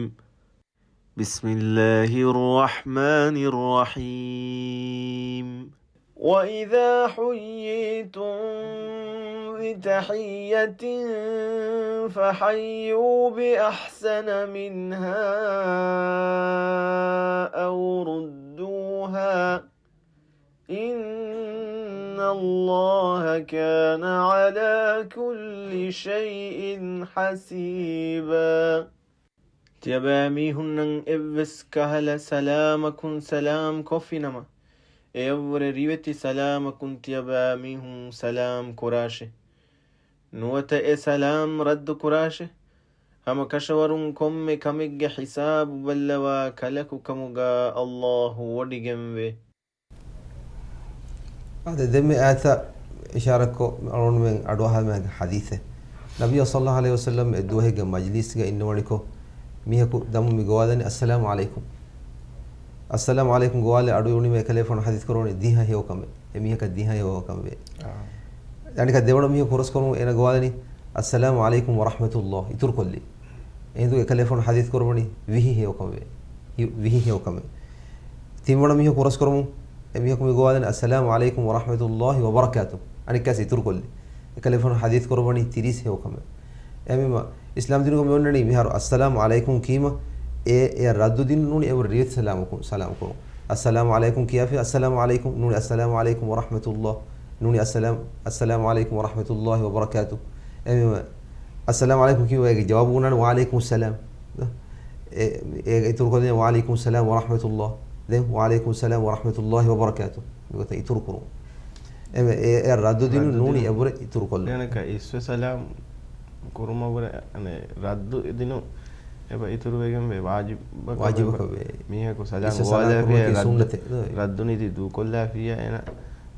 بسم الله الرحمن الرحيم. وإذا حييتم بتحية فحيوا بأحسن منها أو ردوها، إن الله كان على كل شيء حسيبا. ތިޔަބައިމީހުންނަށް އެއްވެސް ކަހަލަ ސަލާމަކުން ސަލާމް ކޮށްފިނަމަ، އެއަށްވުރެ ރިވެތި ސަލާމަކުން ތިޔަބައިމީހުން ސަލާމް ކުރާށެ. ނުވަތަ އެ ސަލާމް ރައްދު ކުރާށެ. ހަމަ ކަށަވަރުން ކޮންމެ ކަމެއްގެ ހިސާބު ބައްލަވާ ކަލަކު ކަމުގަ ﷲ ވޮޑިގެންވޭ. އާދެ، ދެންމެ އާޔަތަށް އިޝާރަތްކޮށް އަޅުގަނޑުމެން އަޑުއަހާލަމާ ޙަދީޘެއް. ނަބިއްޔާ ޞައްލައްލާހު ޢަލައިހި ވަސައްލަމް އެއްދުވަހެއްގެ މަޖްލީސްގަ އިންނަވަނިކޮށް، މީހަކު ދަމުން މި ގޮވާލަނީ، އައްސަލާމު ޢަލައިކުމް. އައްސަލާމު ޢަލައިކުމް ގޮވާލެ އަޑު އިވުނީމަ އެކަލޭފާނު ޙަދީޘް ކުރައްވަނީ ދިހަ ހެޔޮ ކަމެއް. އެ މީހަކަށް ދިހަ ހެޔޮ ކަމެއް ވޭ. އަނެކާ ދެވަނަ މީހަކު ހުރަސްކުރުމުން އޭނަ ގޮވާލަނީ، އައްސަލާމު ޢަލައިކުމް ވަރަޙްމަތުﷲ. އިތުރުކޮށްލީ. އެހިނދު އެކަލޭފާނު ޙަދީޘް ކުރައްވަނީ ވިހި ހެޔޮ ކަމެއް. ހި-، ވިހި ހެޔޮ ކަމެއް. ތިންވަނަ މީހަކު ހުރަސްކުރުމުން އެ މީހަކު މި ގޮވާލަނީ، އައްސަލާމު ޢަލައިކުމް ވަރަޙްމަތުﷲ ވަބަރަކާތު. އަނެއްކާސް އިތުރުކޮށްލީ. އެކަލޭފާނު ޙަދީޘް ކުރައްވަނީ ތިރީސް ހެޔޮ ކަމެއް. އެހެންވީމަ، އިސްލާމް ދީނުގަ މި އޮންނަނީ މިހާރު އައްސަލާމު ޢަލައިކުމް ކީމަ، އެ، އެ ރައްދު ދިނުން ނޫނީ އެވަރު ރިވެތި ސަލާމަކުން ސަލާމް ކުރުން. އައްސަލާމު ޢަލައިކުމް ކިޔާފި، އައްސަލާމު ޢަލައިކުމް، ނޫނީ އައްސަލާމު ޢަލައިކުމް ވަރަޙްމަތުﷲ، ނޫނީ އައްސަލާމް، އައްސަލާމު ޢަލައިކުމް ވަރަޙްމަތުﷲ ވަބަރަކާތު. އެހެންވީމަ، އައްސަލާމު ޢަލައިކުމް ކިޔުމުގެ ޖަވާބު ބުނާނެ، ވަޢަލައިކުމުއްސަލާމް. އެ، އޭގެ އިތުރު ކޮށްލީ، ވަޢަލައިކުމުއްސަލާމް ވަރަޙްމަތުﷲ. ދެން، ވަޢަލައިކުމުއްސަލާމް ވަރަޙްމަތުﷲ ވަބަރަކާތު. މިގޮތަށް އިތުރު ކުރުން. އެ، އެ، އެ ރައްދު ދިނުން ރައްދު ނޫނީ ދިނުން. އެބުރެ އިތުރު ކޮށްލުން. އޭނަކަށް އިސްވެ ސަލާމް ކުރުމަށްވުރެ، އަނެއް، ރައްދު ދިނުން އެބަ އިތުރުވެގެންވޭ ވާޖިބަކަށް ވާޖިބަކަށް ވޭ. މީހަކު ސަލާމް އިސްވެ ސަލާމް ގޮވާލާފިޔާ ކުރުމަކީ ރައްދު، ސުންނަތެއް. ރައްދު ނިދި ދޫކޮށްލާފިޔާ އޭނަ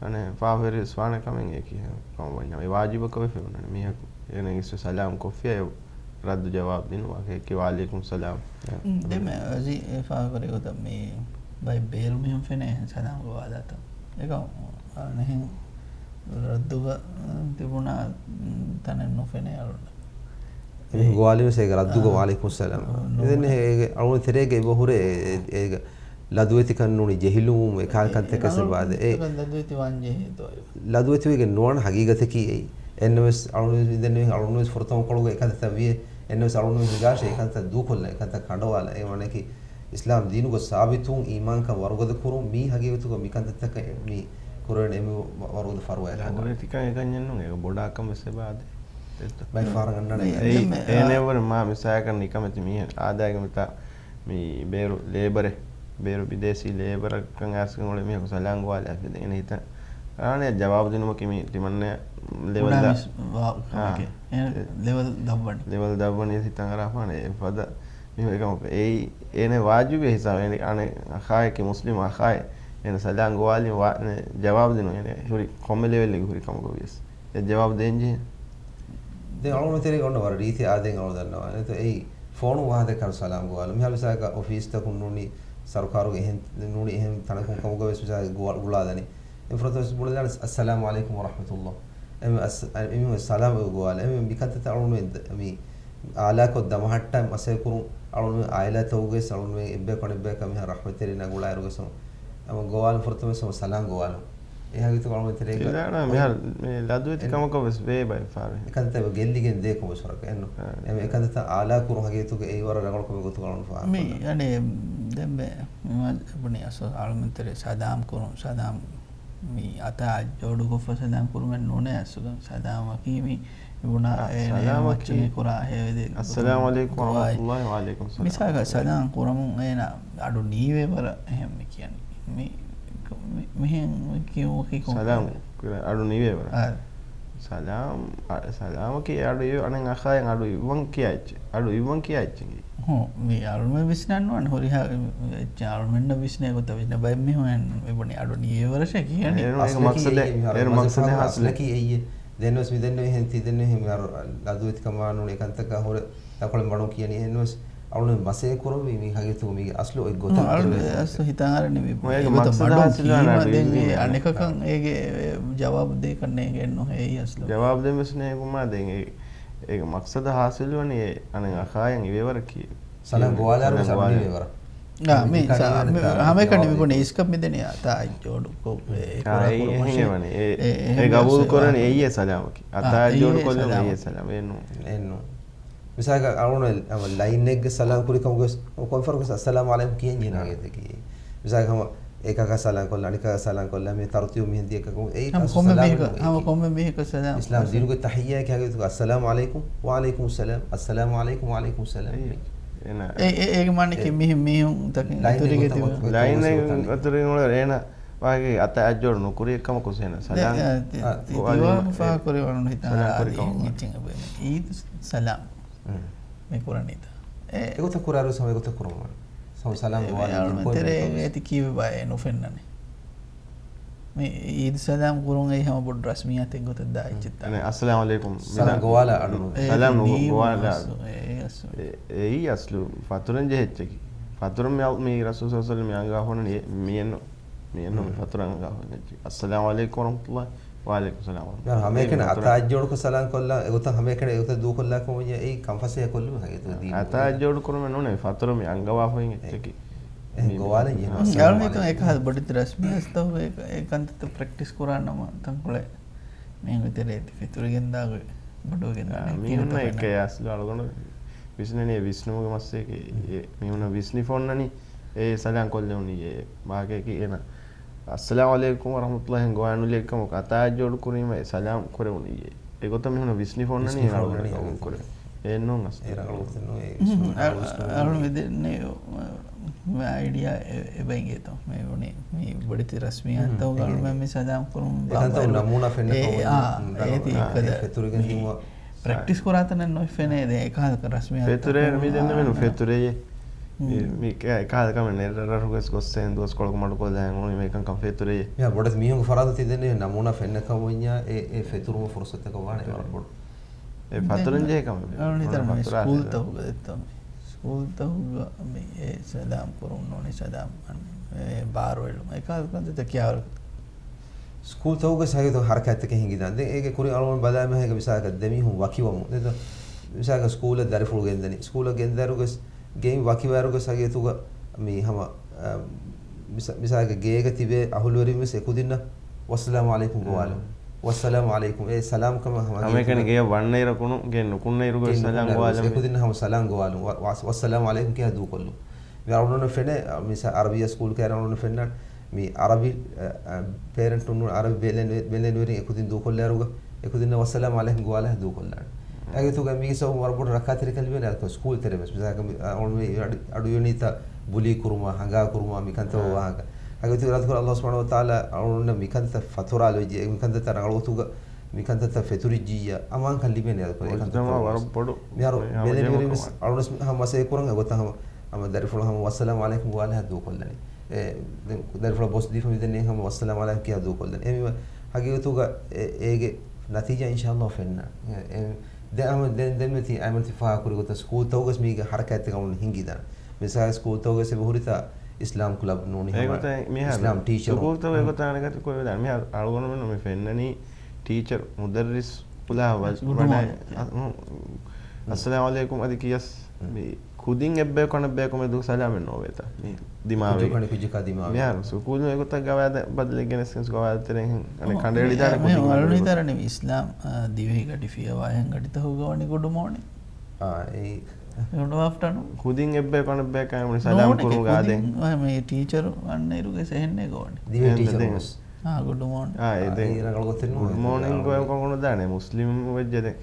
އަނެއް ފާފަވެރިވެސް ވާނެ ކަމެއް އެކި ކަމަށް ވަންޏާ އެ ވާޖިބަކަށް ވެފަ އޮންނާނެ. މީހަކު އޭނަ އިސްވެ ސަލާމް ކޮށްފިޔާ އެ ރައްދު ޖަވާބު ދިނުމަކީ ވަޢަލައިކުމުއްސަލާމް. އުން، ދެންމެ އަޒީ އެ ފާފަވެރި ގޮތަށް މި ބައެއް ބޭރު މީހުން ފެނޭ ސަލާމް ގޮވާލާތަން. އެކަމް އަނެއްހެން ރައްދުގަ ތިބުނާ ތަނެއް ނުފެނޭ އަޅުން. އެމީހުން ގޮވާލި ވެސް އޭގެ ރައްދުގަ އާ. ވަޢަލައިކުމުއްސަލާމް. އާ، ނޫން. ދެން އޭގެ އަޅުން ތެރޭގަ އެބަ ހުރޭ އޭ، އޭގެ ލަދުވެތިކަން ނޫނީ ޖެހިލުމުން އެ ކާ-، ކަންތަކެއް ސެބާދެ. އެ ލަދުވެތި ވާން ޖެހޭ ދޯ. ލަދުވެތިވެގެން ނުވާން ހަގީގަތަކީ އެއީ. އެންނަމަވެސް އަޅުން ދެން އަޅުންވެސް ފުރަތަމަ ކޮޅުގަ އެކަންތައް ވިޔޭ. އެންނަމަވެސް އަޅުން ހިނގާށޭ އެކަންތައް ދޫކޮށްލަން، އެކަންތައް ކަނޑަވާލަން. އެ ވަނަކީ އިސްލާމް ދީނުގަ ސާބިތުވުން އީމާންކަން ވަރުގަދަ ކުރުން މީ ހަގީގަތުގަ މިކަންތައްތަކަށް މި ކުރެވެން އެންމެ ވަރުގަދަ ފަރުވާއެއް. ލަދުވެތިކަން އެކަންޏެއް ނޫން. އޭގެ ބޮޑާކަން ވެސް އެބަ އާދޭ. ބައެއް ފަހަރަށް އަންނާނެ. އެއީ، އެންމެ، އާ. އޭނައަށްވުރެ މާ މިސާލަކަށް ނިކަމެތި މީހެއް އާދައިގެ މިތާ މި ބޭރު ލޭބަރެއް، ބޭރު ބިދޭސީ ލޭބަރަކަށް އައިސްގެން އުޅޭ މީހަކު ސަލާމް ގޮވާލާފި ދެން އޭނަ ހިތަށް އަރާނެ ޖަވާބު ދިނުމަކީ މި ތިމަންނަޔަށް ލެވެލް ދާ-، ވާ-، އާ. ކަމެކޭ. އޭނަ އެ، ލެވެލް ދަށްވަނީ. ލެވެލް ދަށްވަނީ ހިތަށް އަރާފާނެ އެ ފަދަ މީހުން އެކަމަކު. އެއީ، އޭނަ ވާޖިބުގެ ހިސާބު އޭނަ އަނެއް އަޚާއެކޭ މުސްލިމް އަޚާއެއް. އޭނަ ސަލާމް ގޮވާލި ވާ-، އޭނަ ޖަވާބު ދިނުން އޭނަ ހުރި ކޮންމެ ލެވެލްއެއްގެ ހުރި ކަމަކު ވިޔަސް. އެ ޖަވާބު ދޭންޖެހޭ. ދެން އަޅުގަނޑު ތެރޭގަ އޮންނަ ވަރަށް ރީތި އާދައިން އަޅުގަނޑު ދަންނަވާ. އެތަ އެއީ ފޯނު ވާހަކަ ދެއްކާ ސަލާމް ގޮވާލުން. މިހާރު މިސާލަކަށް އޮފީސްތަކުން ނޫނީ ސަރުކާރުގެ އެހެން، ނޫނީ އެހެން ތަނަކުން ކަމުގަ ވެސް މިސާލަކަށް ގުޅާލަނީ. އެ ފުރަތަމަ ވެސް ބުނެލާނެ، އައްސަލާމު ޢަލައިކުމް ވަރަޙްމަތުﷲ. އެމެ އައްސ-، އަ-، އެމީހުން ސަލާމް އެބަ ގޮވާލާ. އެމެ މިކަންތައްތައް އަޅުގަނޑުމެން ދ-، މި އާލާކޮށް ދަމަހައްޓަން މަސައްކަތް ކުރުން، އަޅުގަނޑުމެން އާއިލާތަކުގަ ވެސް އަޅުގަނޑުމެން އެއްބަޔަކު އަނެއްބަޔަކާ މިހާރު ރަޙްމަތްތެރިންނާ ގުޅާއިރު ވެސް ހަމަ ގޮވާލުން ފުރަތަމަ ވެސް ހަމަ ސަލާމް ގޮވާލުން. އެ ހަގީގަތުގަ އަޅުގަނޑުމެން ތެރޭގަ އެ ދާނަ މިހާރު މި ލަދުވެތި އެ ކަމަކަށް ވެސް ވޭ ބައެއް ފަހަރު. އެކަންތައް ގެއްލިގެން ދޭ ކޮންމެސް ވަރަކަށް އެއްނު. އާ. އެމެ އެކަންތައް އާލާ ކުރުން ހަގީގަތުގަ އެއީ ވަރަށް ރަނގަޅު ކަމެއް ގޮތުގަ އަޅުގަނޑު ފާހަގަ މި ކޮށްލަން. އަނެ ދެން ބެ-، މި ވާ-، ބުނި އަސް އަޅުމެން ތެރޭ ސަލާމް ކުރުން، ސަލާމް މި އަތާ ޖޯޑުކޮށްފަ ސަލާމް ކުރުމެއް ނޫނޭ އަސްލު. ސަލާމަކީ މި ބުނާ އާ، އޭނަ ސަލާމަކީ މައްޗަށް މި ކުރާ ހެޔޮ ދެ-، އައްސަލާމު ޢަލައިކުމް ދުޢާއެއް. ވަރަޙްމަތުﷲ ވަޢަލައިކުމް ސަލާމް. މިސާލަކަށް ސަލާމް ކުރަމުން އޭނަ އަޑު ނީވޭ ވަރަށް އެހެން މި ކިޔަނީ. މި، މި، މިހެން ކިޔުމަކީ ކޮން ސަލާމް ކުރާ އަޑު ނީވޭ ވަރަށް. އާ. ސަލާމް، އަ، ސަލާމަކީ އަޑު އިވް-، އަނެއް އަޚާއެއް އަޑު އިއްވަން ކިޔާ އެއްޗެއް. އަޑު އިއްވަން ކިޔާ އެއްޗެއް. ހޫ، މި އަޅުމެން ވިސްނަން ނުވާނެ ހުރިހާ އެއްޗެއް އަޅުމެންނަށް ވިސްނޭ ގޮތަށް ވިސްނޭ ބައެއް މީހުން އެބުނި އަޑު ނީވޭ ވަރަށޭ ކިޔަނީ. އޭރު އޭގެ އަސްލަކީ މަޤްޞަދެއް، އެއީ މިހާރު އޭރު މަޤްޞަދެއް ހާސިލް. އަސްލަކީ އެއީ. ދެންވެސް މި ދެންނެވިހެން ތި ދެންނެވިހެން މިހާރު ލަދުވެތިކަމާ ނޫނީ އެކަންތަކާ ހުރެ ތަކޮޅެއް މަޑުން ކިޔަނީ. އެހެންވެސް އަޅުން މަސައްކަތް ކުރަންވީ މި ހަގީގަތުގަ މީގެ އަސްލު އޮތް ގޮތަށް އަޅު އެއްގޮތަށް. އަސްލު ހިތަށް އަރަނީ މި މަ އޭގެ އެގޮތަށް މަގްސަދު މަޑުން ހާސިލް ވާނެ ކީމަ އަޑު ދެން އިންނަ އެ އަނެކަކަށް އޭގެ ޖަވާބު ދޭކަށް ނޭނގެން ނުހޭ އެއީ އަސްލު. ޖަވާބު ދެން ވެސް ނޭނގުމާ ދެން އެ، އޭގެ މަގްސަދު ހާސިލް ވަނީ އެ އަނެއް އަޚާޔަށް އިވޭވަރަކީ. ސަލާމް ގޮވާލާ ސަލާމް ގޮވާލާ. އާ، މި ސާ-، މި ހަމައެކަނި މި ބުނި އިސްކަ މިދެނި އަތާ އަތް ޖޯޑު ކޮށް އެ ކުރާ އާ، ކުރު އެހެން މަށެ. އެ، އެ، އެ ގަބޫލު ކުރަނީ އެއީ ސަލާމަކީ. އާ، އަތާ އަތް ޖޯޑު ކޮށްލުން އެއީ ސަލާމް. އެއްނު. އެއްނު. މިސާލަކަށް އަޅުގަނޑު ލައިނެއްގެ ސަލާމް ކުރި ކަމުގަސް ކޮންފަރުގަސް އައްސަލާމް އަލައިކުމް ކިޔަން ޖިނާގެތަކީ. މިސާލަކަށް ހަމަ އެކަކަށް ސަލާމް ކޮށްލާ، އަނެކަކަށް ސަލާމް ކޮށްލާ، މި ތަރުތީބު މިހެން ދިޔަކަކު އެއީ ހަމަ ކޮންމެ ސަލާމް މީހަކަށް، ނޫން. ހަމަ ކޮންމެ މީހަކަށް ސަލާމް. އިސްލާމް ދީނުގެ ތަޙިއްޔާއަކީ ހަގީގަތުގަ އައްސަލާމް އަލައިކުމް، ވަޢަލައިކުމް ސަލާމް، އައްސަލާމް އަލައިކުމް، ވަޢަލައިކުމް ސަލާމް. އެއީ. އޭނަ އެ، އެ، އޭގެ މާނައަކީ އެ، މިހެން މީހުން ތަކެއް ލައިން އިތުރީގެ ގޮތަށް ތިބި-، އޮތް-، ލައިން އިތުރީގެ އޮތް-، އޮތް-، އޮތް-، އިތުރީގެ އޮތް-، އޭނަ ވާގި އަތާ އަތް ޖޯޑު ނުކުރި ކަމަކު ސޭނަ ދެ-، ސަލާމް އަ، ތި-، އަ، ތި-، ގޮވާލުމަށް ތިވާ ފާހަގަކުރި ވަނުން ހިތަށް ސަލާމް އަރާ ކުރި އަދި ކަމަކު. އެއްޗެއް އެބަ އީދު ސަލާމް. މި ކުރަނީތަ؟ އެ، އެގޮތަށް ކުރާއިރު ސަމަ އެގޮތަށް ކުރަމުން. ސަމަ ސަލާމް އެ، ގޮވާލި އަޅުގަނޑު ތެރޭ އެތި ކީއްވެ ބާ އެ ނުފެންނަނީ. މި އީދު ސަލާމް ކުރުން އެއީ ހަމަ ބޮޑު ރަސްމިއްޔާތެއް ގޮތަށް ދާ އެއްޗެއްތާ. އެ، އައްސަލާމް އަލައިކުމް. ސަލާމް ގޮވާލާ އަޑު. އެ، ސަލާމް ނު-، ދީނު ގޮވާލާ. އަސްލު، އެ، އެ އަސްލު. އެ، އެއީ އަސްލު. ފަތުރުން ޖެހޭ އެއްޗަކީ. ފަތުރުން މި އަ-، މި ރަސޫލު ސައްލަﷲު ޢަލައިހި ވަސައްލަމް މި އަންގާ ހުންނަނީ އެ، މިއެއްނު. މިއެއްނު މި ފަތުރު އަންގާ ހުންނަނީ. އައްސަލާމް އަލައިކުމް ވަރަޙްމަތުﷲ. ވަޢަލައިކުމް ސަލާމް ވަރަޙްމަތުﷲ. މިހާރު ހަމައެކަނި އަތާ އަތް ޖޯޑުކޮށް ސަލާމް ކޮށްލާ، އެގޮތަށް ހަމައެކަނި އެގޮތަށް ދޫކޮށްލާކަމަށް ވަންޏާ އެއީ ކަންފަސޭހަ ކޮށްލުމެއް ހަގީގަތުގަ ދީނުގަ. އަތާ އަތް ޖޯޑު ކުރުމެއް ނޫނޭ، ފަތުރު މި އަންގަވާފައި އެއްޗަކީ. އެ، މި ގޮވާލަން ޖެހޭ. އައްސަލާމް އަޅުގަނޑު ހިތަށް އަލައިކުމް. އެކަހަލަ ބޮޑެތި ރަސްމީ އަސްތަހު އެ، އެ ކަންތައްތައް ޕްރެކްޓިސް ކުރާނަމަ ތަންކޮޅެއް މީހުންގެ ތެރޭ އެތި ފެތުރިގެންދާގޮތް ބޮޑުވެގެން އާ، ދާނެ. މީހުންނަށް ކީރިތަ އެކޭ ފެންނަ؟ އަސްލު އަޅުގަނޑު ވިސްނެނީ ވިސްނުމުގެ މައްސަލައަކީ. އެ، މީހުންނަށް ވިސްނިފަ އޮންނަނީ އެ ސަލާމް ކޮށްލެވުނީ އެ ވާގެއަކީ އޭނަ އައްސަލާމް އަލައިކުމް ވަރަޙްމަތުﷲ ހެން ގޮވާނުލެއް ކަމަކު އަތާ އަތް ޖޯޑު ކުރީމަ އެ ސަލާމް ކުރެވުނީ އެ. އެގޮތަށް މީހުންނަށް ވިސްނިފަ އޮންނަނީ އޭނަ އަޅުގަނޑު ކަމުން ކުރޭ. އެއްނޫން އަސްލު. އޭރަ އަޅުގަނޑު އެއްނޫން އެ ހުން، ވިސްނުން އަޅު-، އަޅު މި ދެންނެ، އަ، މި އައިޑިއާ އެ-، އެބައިނގޭތޯ. މި ބުނި، މި ބޮޑެތި ރަސްމިއްޔާތްތަކުގަ އަޅުމެން މި ސަލާމް ކުރުން އެކަންތައް ބާއްވާ ނަމޫނާ ފެންނަ އެ، ކަމުން އާ، އެ، އެ، ތި އާ، ކަދަ އެ ފެތުރިގެން މި ދިމުވާ. ޕްރެކްޓިސް ކުރާތަނެއް ނުފެނޭ ދެ އެކަހަލަ ރަސްމިއްޔާތްތަކުން ފެތުރޭ، މި ދެންނެވެނު އާ، ފެތުރޭ. މި، މި ކަ-، އެކަހަލަ ކަމެއް ނެރަރަށުގެސް ގޮއްސޭން ދުވަސްކޮޅަކު މަޑުކޮށްލާ ހަނގުނީ މި އެކަންކަން ފެތުރޭ. މިހާ ބޮޑެތި މީހުންގެ ފަރާތުން ތި ދެންނެވި ނަމޫނާ ފެންނަ ކަމުންޏާ އެ، އެ ފެތުރުމަށް ފުރުސަތަކަށް ވާނެ ވަރަށް ބޮޑު. އެ ފަތުރުން ޖެހޭ ކަމެއް. އަޅުނިތަރ މި ސްކޫލްތަކުގަ ދެއްތޯ މި. ސްކޫލްތަކުގަ މި އެ ސަލާމް ކުރުން ނޫނީ ސަލާމް އަން-، އެ ބާރުއެޅުމަށް. އެކަހަލަ ކަންތައްތައް ކިޔާވަރު. ސްކޫލްތަކުގަ ހަގީގަތުގަ ހަރަކާތްތަކެއް ހިނގިދާނެ. ދެން އޭގެ ކުރިން އަޅުގަނޑު ބަލާ މީހެއްގެ މިސާލަކަށް ދެ މީހުން ވަކިވަމުން. ދެން މިސާލަކަށް ސްކޫލަށް ދަރިފުޅު ގެންދަނީ. ސްކޫލަށް ގެންދާއިރުގަސް ގެއިން ވަކިވާއިރުގަސް ހަގީގަތުގަ މި ހަމަ، އަ، މިސާ-، މިސާލަކަށް ގޭގަ ތިބޭ އަހުލުވެރިން ވެސް އެކުދިންނަށް ވައްސަލާމު ޢަލައިކުމް ގޮވާލުން. ވައްސަލާމު ޢަލައިކުމް. އެ ސަލާމް ކަމަށް ހަމަ ހަމައެކަނި ގޭ ވަންނައިރަކުނު ގޭ ނުކުންނައިރުގަ ސަލާމް ގޮވާލަން. އެކުދިންނަށް ހަމަ ސަލާމް ގޮވާލުން. ވަ-، ވައްސަލާމު ޢަލައިކުމް ކިޔާ ދޫކޮށްލުން. މި އަޅުގަނޑު ފެނޭ، މިސާ އަރަބިއްޔާ ސްކޫލް ކައިރި އަޅުގަނޑު ފެންނަ މި އަރަބި، އަ، އަ، ޕޭރެންޓުން ނޫން އަރަބި ބެލެނި-، ބެލެނިވެރިން އެކުދިން ދޫކޮށްލާއިރުގަ އެކުދިންނަށް ވައްސަލާމު ޢަލައިކުމް ގޮވާލާ ދޫކޮށްލާނެ. އެގޮތުގަ މީގެ ސަބަބުން ވަރަށް ބޮޑު ރައްކާތެރިކަން ލިބޭނެ ސްކޫލް ތެރޭ ވެސް. މިސާލަކަށް މި-، އަ، އަޑު-، އަޑު އިވެނީތަ ބުލީ ކުރުމާ، ހަނގާ ކުރުމާ، މިކަންތައް ވާހަކަ. އެގޮތުގަ ރަސްކުރ ﷲ ސުބްޙާނަހޫ ވަތަޢާލާ އަޅުގަނޑު މިކަންތައް ފަތުރާލެވިއްޖެ، މިކަންތައް ރަނގަޅު ގޮތުގަ މިކަންތައްތައް ފެތުރިއްޖިއްޔާ އަމާންކަން ލިބޭނެ އެކަންތައް މުޖްތަމަޢު ވަރަށް ބޮޑު. މިހާރު ބެލެނިވެރިން ވެސް އަޅުގަނޑު ހަމަ މަސައްކަތް ކުރަން އެގޮތަށް ހަމަ، ހަމަ ދަރިފުޅަށް ހަމަ ވައްސަލާމު ޢަލައިކުމް ގޮވާލާ ދޫކޮށްލަނީ. އެ، ދެން ދަރިފުޅަށް ބޮސް ދީފަ މިދެންނެވި ހަމަ ވައްސަލާމު ޢަލައިކުމް ކިޔާ ދޫކޮށްލަނީ. އެ މި ހަގީގަތުގަ އެ، އޭގެ ނަތީޖާ އިންޝާﷲ ފެންނާނެ. އެ، ދެ-، އަމަ-، ދެން، ދެން މި ތި-، އަމަ ތި ފާހަގަކުރި ގޮތަށް ސްކޫލްތަކުގަސް މީގެ ހަރަކާތްތަކަށް އަމުން ހިނގިދާނެ. މިސާލަށް ސްކޫލްތަކުގަސް އެބަ ހުރިތާ އިސްލާމް ކްލަބް ނޫނީ ހަމަ އެގޮތަށް މިހާރު ސްކޫލްތަކު އެގޮތަށް އަނެކަތި ކުރެވިދާނެ. މިހާރު އަޅުގަނޑުމެން މި ފެންނަނީ ޓީޗަރު، މުދައްރިސް ކުލާ ވަ-، ގުޑް ވަޑައި-، މޯނިން. އަ، އު، އައްސަލާމު ޢަލައިކުމް އަދި ކިޔަސް މި ކުދިން އެއްބަޔަކު އަނެއްބަޔަކު މެދު ސަލާމެއް ނޯވޭތަ؟ މި ދިމާވީ. ކުއްޖަކު ކަނޑި ކުއްޖަކާ ދިމާވީ. މިހާރު ސުކޫލު އެގޮތަށް ގަވާއިދަށް ބަދަލެއް ގެނެސް ގެނެސް ގަވާއިދު ތެރެއިން އަނެއް ކަނޑައެޅިދާނެ ކުދިން އަޅުނިތަރަނި އިސްލާމް، އާ، ދިވެހި ގަޑި ފިޔަވާ އެހެން ގަޑިތަކުގަ ވަނީ ގުޑް މޯނިން. އާ، އެއީ. ގުޑް އާފްޓަރނޫން. ކުދިން އެއްބަޔަކު އަނެއްބަޔަކާ އެމުނި ސަލާމް ނޫނެކޭ ކުރުގާ ދެން. ކުދިން، އާ، މި ޓީޗަރު އަންނައިރުގެ ސެހެންނޭ ގޮވަނީ. ދިވެހި އެހެން ޓީޗަރު ދެން. ވެސް. އާ، ގުޑް މޯނިން. އާ، އެ ދެން. އާ، އޭ ރަނގަޅު ގޮތެއް ނޫން. ގުޑް މޯނިން ގޮވެ ކޮން ކޮނު ދާނެ މުސްލިމް ވެއްޖެ ދެން.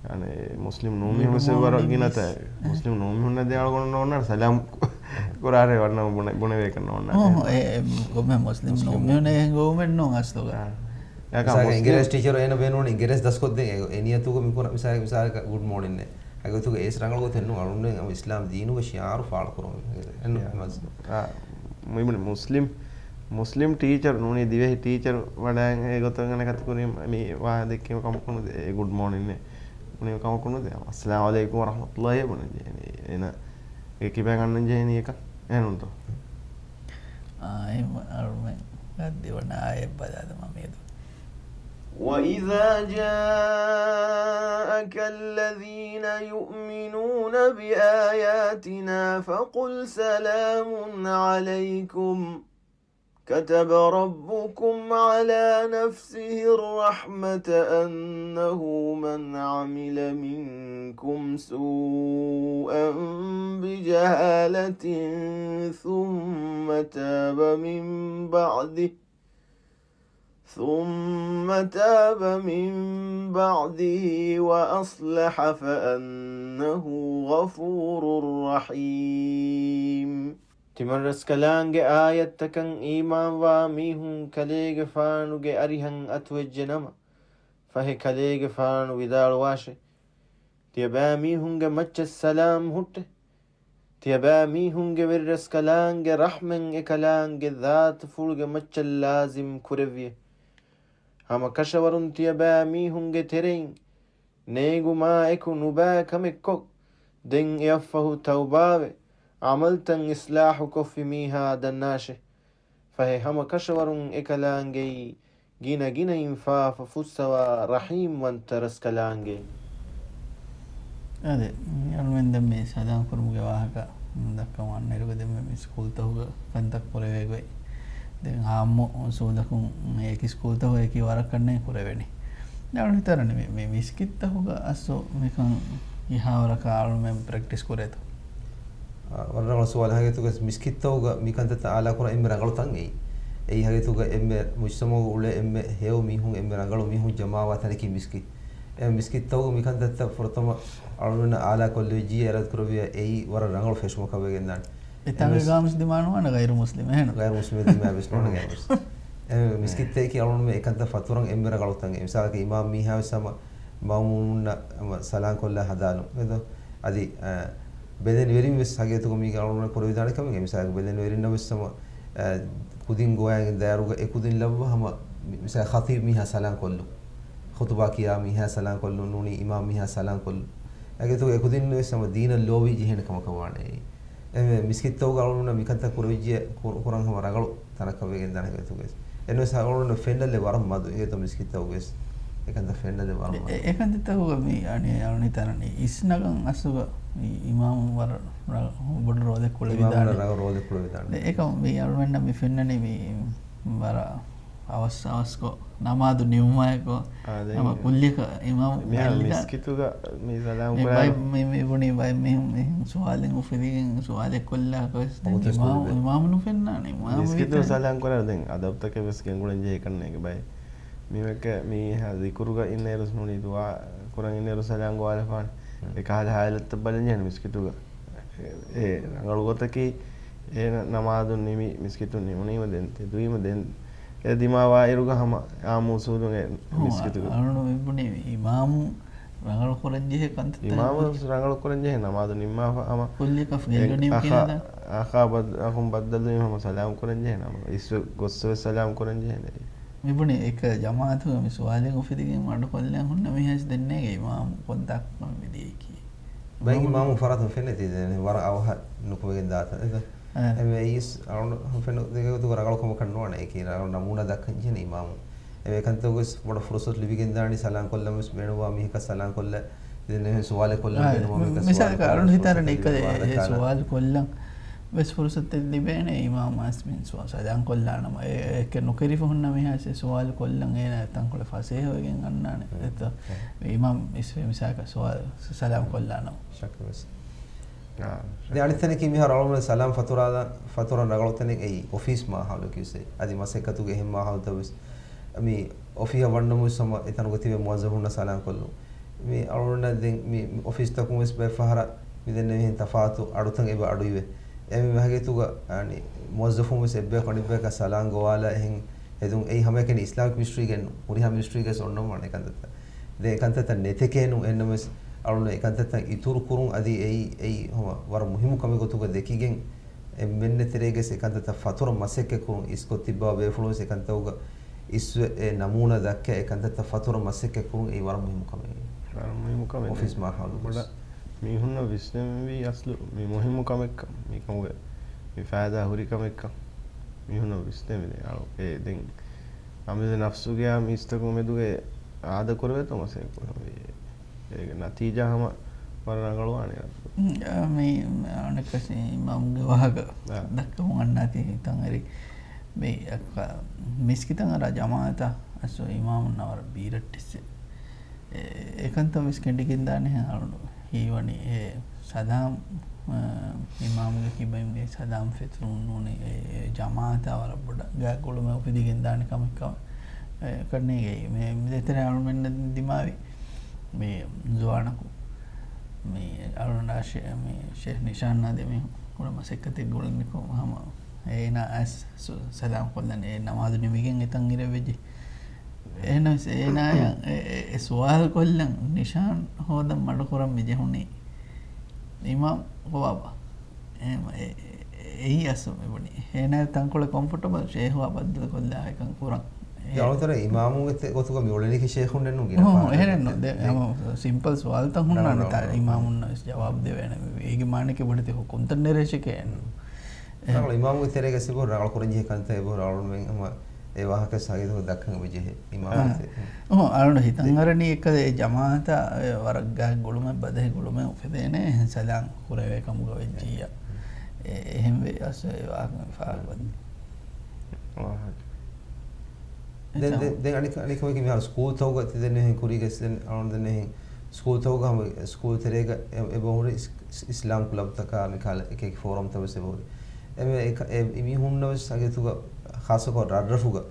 އަނެ، މުސްލިމް ނޫން މީހުން ވެސް ވަރަށް ގިނަތަ. މުސްލިމް ނޫން މީހުންނަށް ދެން އަޅުގަނޑު ނޯންނާނެ ސަލާމް ކުރާރޭ ވަންނަ ބުނެ-، ބުނެވޭކަށް ނޯންނާނެ. އޮހޮ، އެ، އެ، ގޮމެ މުސްލިމް ނޫން މީހުން އެހެން ގޮވުމެއް ނޫން އަސްލުގަ. އާ. އެކަ މިސާލަކަށް މުސްލިމް އިނގިރޭސި ޓީޗަރު އޭނަ ބޭނުން އިނގިރޭސި ދަސްކޮށް ދޭ. އެ، އެ ނިޔަތުގަ މި ކުރ-، މިސާލަކަށް، މިސާލަކަށް ގުޑް މޯނިން އޭ. އެގޮތުގަ އޭސް ރަނގަޅު ގޮތެއް ނޫން. އަޅުން އިސްލާމް ދީނުގެ ޝިޢާރު ފާޅު ކުރުން. އެން ޔާ. މަސް. އާ، މު-، މުސްލިމް، މުސްލިމް ޓީޗަރު ނޫނީ ދިވެހި ޓީޗަރު ވަޑައި އެގޮތަށް އަނެކަތި ކުރީ މި ވާހަކަ ދެއްކީމަ ކަމަކު ނުދޭ. އެ ގުޑް މޯނިން އޭ. ބުނީމަ ކަމަކު ނުދޭ. އައްސަލާމު ޢަލައިކުމް ވަރަޙްމަތުﷲ ބުނެ ޖެހޭނީ. އޭނަ އެ ކިބައިން އަންނަން ޖެހެނީ އެކަން އެހެނުންތޯ؟ އާ، އެ އަޅުމެން ދިވަނަ އާޔަތް ބަލާލަމާ މިއަދު. وَإِذَا جَاءَكَ الَّذِينَ يُؤْمِنُونَ بِآيَاتِنَا فَقُلْ سَلَامٌ عَلَيْكُمْ كَتَبَ رَبُّكُمْ عَلَى نَفْسِهِ الرَّحْمَةَ أَنَّهُ مَنْ عَمِلَ مِنْكُمْ سُوءًا بِجَهَالَةٍ ثُمَّ تَابَ مِنْ بَعْدِهِ ثُمَّ تَابَ مِنْ بَعْدِهِ وَأَصْلَحَ فَأَنَّهُ غَفُورٌ رَحِيمٌ. ތިމަންރަސްކަލާނގެ އާޔަތްތަކަށް އީމާންވާ މީހުން ކަލޭގެފާނުގެ އަރިހަށް އަތުވެއްޖެ ނަމަ، ފަހެ ކަލޭގެފާނު ވިދާޅުވާށެ، ތިޔަބައިމީހުންގެ މައްޗަށް ސަލާމް ހުއްޓޭ. ތިޔަބައިމީހުންގެ ވެރިރަސްކަލާނގެ ރަޙްމަތް އެކަލާނގެ ޒާތުފުޅުގެ މައްޗަށް ލާޒިމް ކުރެއްވިޔޭ. ހަމަކަށަވަރުން ތިޔަބައިމީހުންގެ ތެރެއިން ނޭނގުމާއެކު ނުބައި ކަމެއްކޮށް، ދެން އެއަށްފަހު ތައުބާވެ، ޢަމަލްތައް އިޞްލާޙުކޮށްފި މީހާ ދަންނާށޭ. ފަހެ ހަމަކަށަވަރުން އެކަލާނގެއީ ގިނަ ގިނައިން ފާފަ ފުއްސަވާ ރަޙީމްވަންތަ ރަސްކަލާނގެ. އާދެ، މި އަޅުމެން ދެން މި ސަލާމް ކުރުމުގެ ވާހަކަ ދައްކަމުން އަންނައިރުގަ ދެން މި ސްކޫލްތަކުގަ ކަންތައް ކުރެވޭ ގޮތް. ދެން އާއްމު އުސޫލަކުން އެކި ސްކޫލްތަކު އެކި ވަރަކަށް ނޭނގެ ކުރެވެނީ. ދެން އަޅު ހިތަށް އަރަނީ މި، މި މިސްކިތްތަކުގަ އަސްލު މިކަން އެހާވަރަކަށް އަޅުމެން ޕްރެކްޓިސް ކުރޭތޯ؟ އާ، ވަރަށް ރަނގަޅު ސުވާލެއް. ހަގީގަތުގަ މިސްކިތްތަކުގަ މިކަންތައްތައް އާލާ ކުރަން އެންމެ ރަނގަޅު ތަން އެއީ. އެއީ ހަގީގަތުގަ އެންމެ މުޖްތަމަޢުގަ އުޅޭ އެންމެ ހެޔޮ މީހުން، އެންމެ ރަނގަޅު މީހުން ޖަމާވާ ތަނަކީ މިސްކިތް. އެ މިސްކިތްތަކުގަ މިކަންތައްތައް ފުރަތަމަ އަޅުގަނޑުމެންނަށް އާލާ ކޮށްލެވިއްޖެ އިރާދަ ކުރެއްވިއްޔާ އެއީ ވަރަށް ރަނގަޅު ފެށުމަކަށް ވެގެންދާނެ. އެތާނގަ އެންވެސް ގާމިސް ދިމާނުވާނެ ޣައިރު މުސްލިމެއް ހެން. ޣައިރު މުސްލިމެއް ދިމާވެސް ނޯންނަ ގާމިސް. އެ މިސްކިތްތަކީ އަޅުގަނޑުމެން އެކަންތައް ފަތުރަން އެންމެ ރަނގަޅު ތަން. މިސާލަކަށް އިމާމް މީހާވެސް ހަމަ މައުމޫމުންނަށް ހަމަ ސަލާން ކޮށްލާ ހަދާލުން. އެދޯ؟ އަދި، އަ، ބެލެނިވެރިން ވެސް ހަގީގަތުގަ މީގެ އަޅުގަނޑުމެން ކުރެވިދާނެ ކަމެއް. މިސާލަކަށް ބެލެނިވެރިންނަށް ވެސް ހަމަ، އަ، ކުދިން ގޮވައިގެން ދާއިރުގަ އެ ކުދިން ލައްވާ ހަމަ މި-، މިސާލަކަށް ޚަތީބް މީހާ ސަލާން ކޮށްލުން. ޚުތުބާ ކިޔާ މީހާ ސަލާން ކޮށްލުން ނޫނީ އިމާމް މީހާ ސަލާން ކޮށްލުން. އެގެތުގަ އެ ކުދިން ވެސް ހަމަ ދީނަށް ލޯބި ޖެހޭނެ ކަމަކަށް ވާނެ. އެ މިސްކިތްތަކުގަ އަޅުގަނޑުމެންނަށް މިކަންތައް ކުރެވިއްޖެ ކު-، ކުރަން ހަމަ ރަނގަޅު ތަނަކަށް ވެގެންދާނެ ހަގީގަތުގަ ވެސް. އެންވެސް އަޅުގަނޑު ފެންނަލެއް ވަރަށް މަދު އިނގޭތޯ މިސްކިތްތަކުގަ ވެސް. އެކަންތައް ފެންނަލެއް ވަރަށް މަދު. އެ-، އެކަންތައްތަކުގަ މި އަނި އަޅުނި ތަނަނި އިސްނަގަން އަސްލުގަ މި އިމާމު ވަރަށް ރަ-، ބޮޑު ރޯލެއް ކުޅެވިދާނެ. އިމާމު ރަ-، ރޯލެއް ކުޅެވިދާނެ. އެ-، އެކަމް މި އަޅުމެންނަށް މި ފެންނަނީ މި ވަރަށް އަވަސް އަވަސްކޮށް، ނަމާދު ނިމުމާއެކު، އާ، ދެން ހަމަ ކުއްލިއަކަށް އިމާމު މިހާރު ބައްލިދާ-، މިސްކިތުގަ މި ސަލާމް މި ކުރާ ބައި-، މި، މި ބުނީ ބައެއް މީހުން، މީހުން ސުވާލެއް އުފެދިގެން ސުވާލެއް ކޮށްލާކަށް ވެސް ދެން އޮފީސް އިމާމު، ކުދިން. އިމާމު ނުފެންނާނެ. އިމާމު މިސްކިތު ހިތަށް ސަލާމް ކުރާ ދެން އަދަބްތަކެއް ވެސް ގެންގުޅެން ޖެހޭ ކަންނޭނގެ ބައެއް. މީމެއްކަ މީހާ ޒިކުރުގަ އިންނައިރު ނޫނީ ދުޢާ ކުރަން އިންނައިރު ސަލާމް ގޮވާލަފާނެ. ހުން. އެ ކަހަލަ ހާލަތްތައް ބަލަން ޖެހޭނެ މިސްކިތުގަ. އެ، އެ ރަނގަޅު ގޮތަކީ، އޭނަ ނަމާދު ނިމި، މިސްކިތުން ނިމުނީމަ ދެން، ތެދުވީމަ ދެން، އެ ދިމާވާއިރުގަ ހަމަ އާއްމު އުސޫލުން އެ ހުން، މިސްކިތުގަ. އަޅުގަނޑު މި ބުނީ އިމާމު ރަނގަޅު ކުރަންޖެހޭ ކަންތައްތައް އިމާމު ރަނގަޅު ކުރަންޖެހޭ ނަމާދު ނިންމާފަ ހަމަ ކުއްލިއަކަށް ގެންގަނީ އަޚާ، ކިހިނެއް ދާ؟ އަޚާ ބަދް-، އަޚުން ބައްދަލުވީމަ ހަމަ ސަލާމް ކުރަންޖެހޭ ނަމަ އިސްވެ ގޮއްސަވެސް ސަލާމް ކުރަންޖެހޭނެ. މިބުނި އެކަ ޖަމާއަތުގަ މި ސުވާލެއް އުފެދިގެން މަޑުކޮށްލަން ހުންނަ މީހާސް ދެންނޭގެ އިމާމު ކޮންތާކު މި ދިޔައީކީ. ބައި އިމާމު ފަރާތުން ފެންނެތީ ދެން ވަރަށް އަވަހަށް ނުކުމެގެން ދާތަން. އެ. އެމެ އީސް އަޅުން ފެނު ދެގެ ގޮތުގަ ރަނގަޅު ކަމަކަށް ނުވާނެ އެކީ ރަނގަޅު ނަމޫނާ ދައްކަން ޖެހެނީ އިމާމު. އެމެ ކަންތައް ވެސް ބޮޑަށް ފުރުސަތު ލިބިގެން ދާނީ ސަލާން ކޮށްލަން ވެސް ބޭނުންވާ މީހަކަށް ސަލާން ކޮށްލަ ދެން އެހެން ސުވާލެއް ކޮށްލަން އާ، ބޭނުންވާ މީހަކަށް މި-، މިސާލަކަށް ސަލާން އަޅުން ކޮށްލަން ހިތާރަނީ ފުރުސަތު އެކަލޭ ލިބިގެން އެ ވާހަކަ ދައްކާނަން. ސުވާލު ކޮށްލަން ވެސް ފުރުސަތެއް ލިބޭނެ އިމާމު އަސްމިން ސުވާ-، ސަލާން ކޮށްލާނަމަ. އެ-، އެކެއް ނުކެރިފަ ހުންނަ މީހާސް ސުވާލު ކޮށްލަން އޭނާ ތަންކޮޅެއް ފަސޭހަވެގެން އަންނާނެ. އެތަ އިމާމް އިސްވެ މިސާކަށް ސުވާލު ސަލާމް ކޮށްލާނަމަ. ޝައްކު ވެސް. ދެ އަނެއް ތަނަކީ މިހާރު އަޅުގަނޑު ސަލާމް ފަތުރާލަ-، ފަތުރަން ރަނގަޅު ތަނެއް އެއީ އޮފީސް މާހައުލަކީ ވެސް. އަދި މަސައްކަތުގެ އެހެން މާހައުލުތައް ވެސް. މި އޮފީހަށް ވަންނަމުން ހަމަ އެތަނުގަ ތިބޭ މުވައްޒަފުންނަށް ސަލާމް ކޮށްލުން. މި އަޅުގަނޑަށް ދެން މި އޮފީސްތަކުން ވެސް ބައެއް ފަހަރަށް މި ދެންނެވިހެން ތަފާތު އަޑުތައް އެބަ އަޑުއިވޭ. އެ މި ހަގީގަތުގަ، އަނި، މުވައްޒަފުން ވެސް އެއްބަޔަކު އަނެއްބަޔަކަށް ސަލާމް ގޮވާލާ އެހެން ހެދުން. އެއީ ހަމައެކަނި އިސްލާމިކް މިނިސްޓްރީގެ ނޫން. ހުރިހާ މިނިސްޓްރީގެ ވެސް އޮންނަ ވާނެ ކަންތައްތައް. ދެން އެ ކަންތައްތައް ނެތެކޭ ނޫން. އެހެންނަމަވެސް އަޅުގަނޑު އެ ކަންތައްތައް އިތުރު ކުރުން އަދި އެއީ، އެއީ ހަމަ ވަރަށް މުހިއްމު ކަމެއް ގޮތުގަ ދެކިގެން އެންމެންނެ ތެރޭގަސް އެ ކަންތައްތައް ފަތުރަން މަސައްކަތް ކުރުން، އިސްކޮށް ތިއްބާ ބޭފުޅުން ވެސް އެ ކަންތައްގަ އިސްވެ އެ ނަމޫނާ ދައްކާ އެ ކަންތައްތައް ފަތުރަން މަސައްކަތް ކުރުން އެއީ ވަރަށް މުހިއްމު ކަމެއް. ވަރަށް މުހިއްމު ކަމެއް. އޮފީސް މާހައުލު ބޮޑަށް މީހުންނަށް ވިސްނެމިވީ އަސްލު މި މުހިއްމު ކަމެއްކަން، މިކަމުގެ މި ފައިދާ ހުރި ކަމެއްކަން މީހުންނަށް ވިސްނެވިދޭ. އަޅު އެ ދެން އަމިއްލަ ނަފްސުގެ މީސްތަކު މެދުގެ އާދަ ކުރެވޭތޯ މަސައްކަތް ކުރަން ވީ. އޭގެ ނަތީޖާ ހަމަ ވަރަށް ރަނގަޅުވާނެ. މް، އާ، މި އަނެއްކަސް އިމާމުގެ ވާހަކަ އާ. ދައްކަމުން އަންނާތީ ތަން އެރި މި އަކަ-، މިސްކިތަށް އަރާ ޖަމާއަތަށް އަސްލު އިމާމުންނާ ވަރަށް ބީރައްޓެއްސެ. އެ-، އެކަންތައް ވެސް ކެނޑިގެންދާނެ އަޅުނު ހީވަނީ އެ ސަލާމް، އަ، އިމާމުގެ ކިބައިން އެ ސަލާމް ފެތުރުމުން ނޫނީ އެ، އެ ޖަމާއަތާ ވަރަށް ބޮޑަށް ގާތްގުޅުމެއް އުފެދިގެންދާނެ ކަމެއްކަމަށް، އެ، ކަންނޭނގެ މި، މި ދޭތެރޭ އަޅުމެންނަށް ދިމާވި މި ޒުވާނަކު މި އަޅުންނާ ޝޭ-، މި ޝޭހް ނިޝާން ނާދެ މި ކުޑަ މަސައްކަތެއް ގުޅެން މިކޮށް ހަމަ އޭނާ އައިސް ސު-، ސަލާމް ކޮށްލަން އެ ނަމާދު ނިމިގެން އެތަން އިރެއްވެއްޖެ. އެހެނަސް އޭނާޔަށް އެ، އެ، އެ ސުވާލު ކޮށްލަން ނިޝާން ހޯދަން މަޑުކުރަން މި ޖެހުނީ އިމާމް ކޮބާބާ؟ އެ، އެ، އެއީ އަސްލު މި ބުނީ. އޭނާ ތަންކޮޅެއް ކޮމްފަޓަބަލް ޝޭހުއާ ބައްދަލު ކޮށްލާ އެކަން ކުރަން. އެ، އަޅުތަރ އިމާމުގެ ތެ-، ގޮތުގަ މި އުޅެނީކީ ޝޭހުންނެއްނު ގިނަ ހުން، ފަހަރަކަށް. އެހެނެއްނު. ދެ-، ދެ-، ހަމަ ސިމްޕަލް ސުވާލުތައް ހުންނާނެ ނަ، ތާ ނަ، ނަ. އިމާމުންނަށް ވެސް ޖަވާބު ދެވޭނެ. އޭގެ މާނައަކީ ބޮޑެތި ކޮ-، ކުންތައް ނެރޭށެކޭ. އެ. އަޅު އިމާމުގެ ތެރޭގަ ސިބު ރަނގަޅު ކުރަން ޖެހޭ ކަންތައް އެބަހުރި އަޅުންމެން ހަމަ އެ ވާހަކަ ހަގީގަތުގަ ދައްކަން އެބަޖެހޭ އިމާމުގެ އާ. ތެ-، ހުން. އޮހޮ، އަޅުން ހިތަށް އަރަނީ އެކަ އެ ޖަމާއަތާ އެ ވަރަށް ގާތް ގުޅުމެއް ބަދަހި ގުޅުމެއް އުފެދޭނެ އެހެން ސަލާމް ކުރެވޭ ކަމުގަ ވެއްޖިއްޔާ. އެ-، އެހެންވެ އަސް އެ ވާހަކަ ފާހަގަ ދެން، ދެން، ދެން އަނިކަ-، އަނިކަމަކީ މިހާރު ސްކޫލްތަކުގަ ތި ދެން އެހެން ކުރީގެސް ދެން އަޅުން ދެން އެހެން ސްކޫލްތަކުގަ ހަމަ ސްކޫލް ތެރޭގަ އެ-، އެބަހުރި އިސް-، އިސް-، އިސްލާމް ކްލަބްތަކާ މިކަހަލަ އެކި އެކި ފޯރަމްތައް ވެސް އެބަހުރި. އެމެ އެ ކަ-، އެ މީހުންނަށް ވެސް ހަގީގަތުގަ ޚާއްޞަކޮށް ރަށްރަށުގަ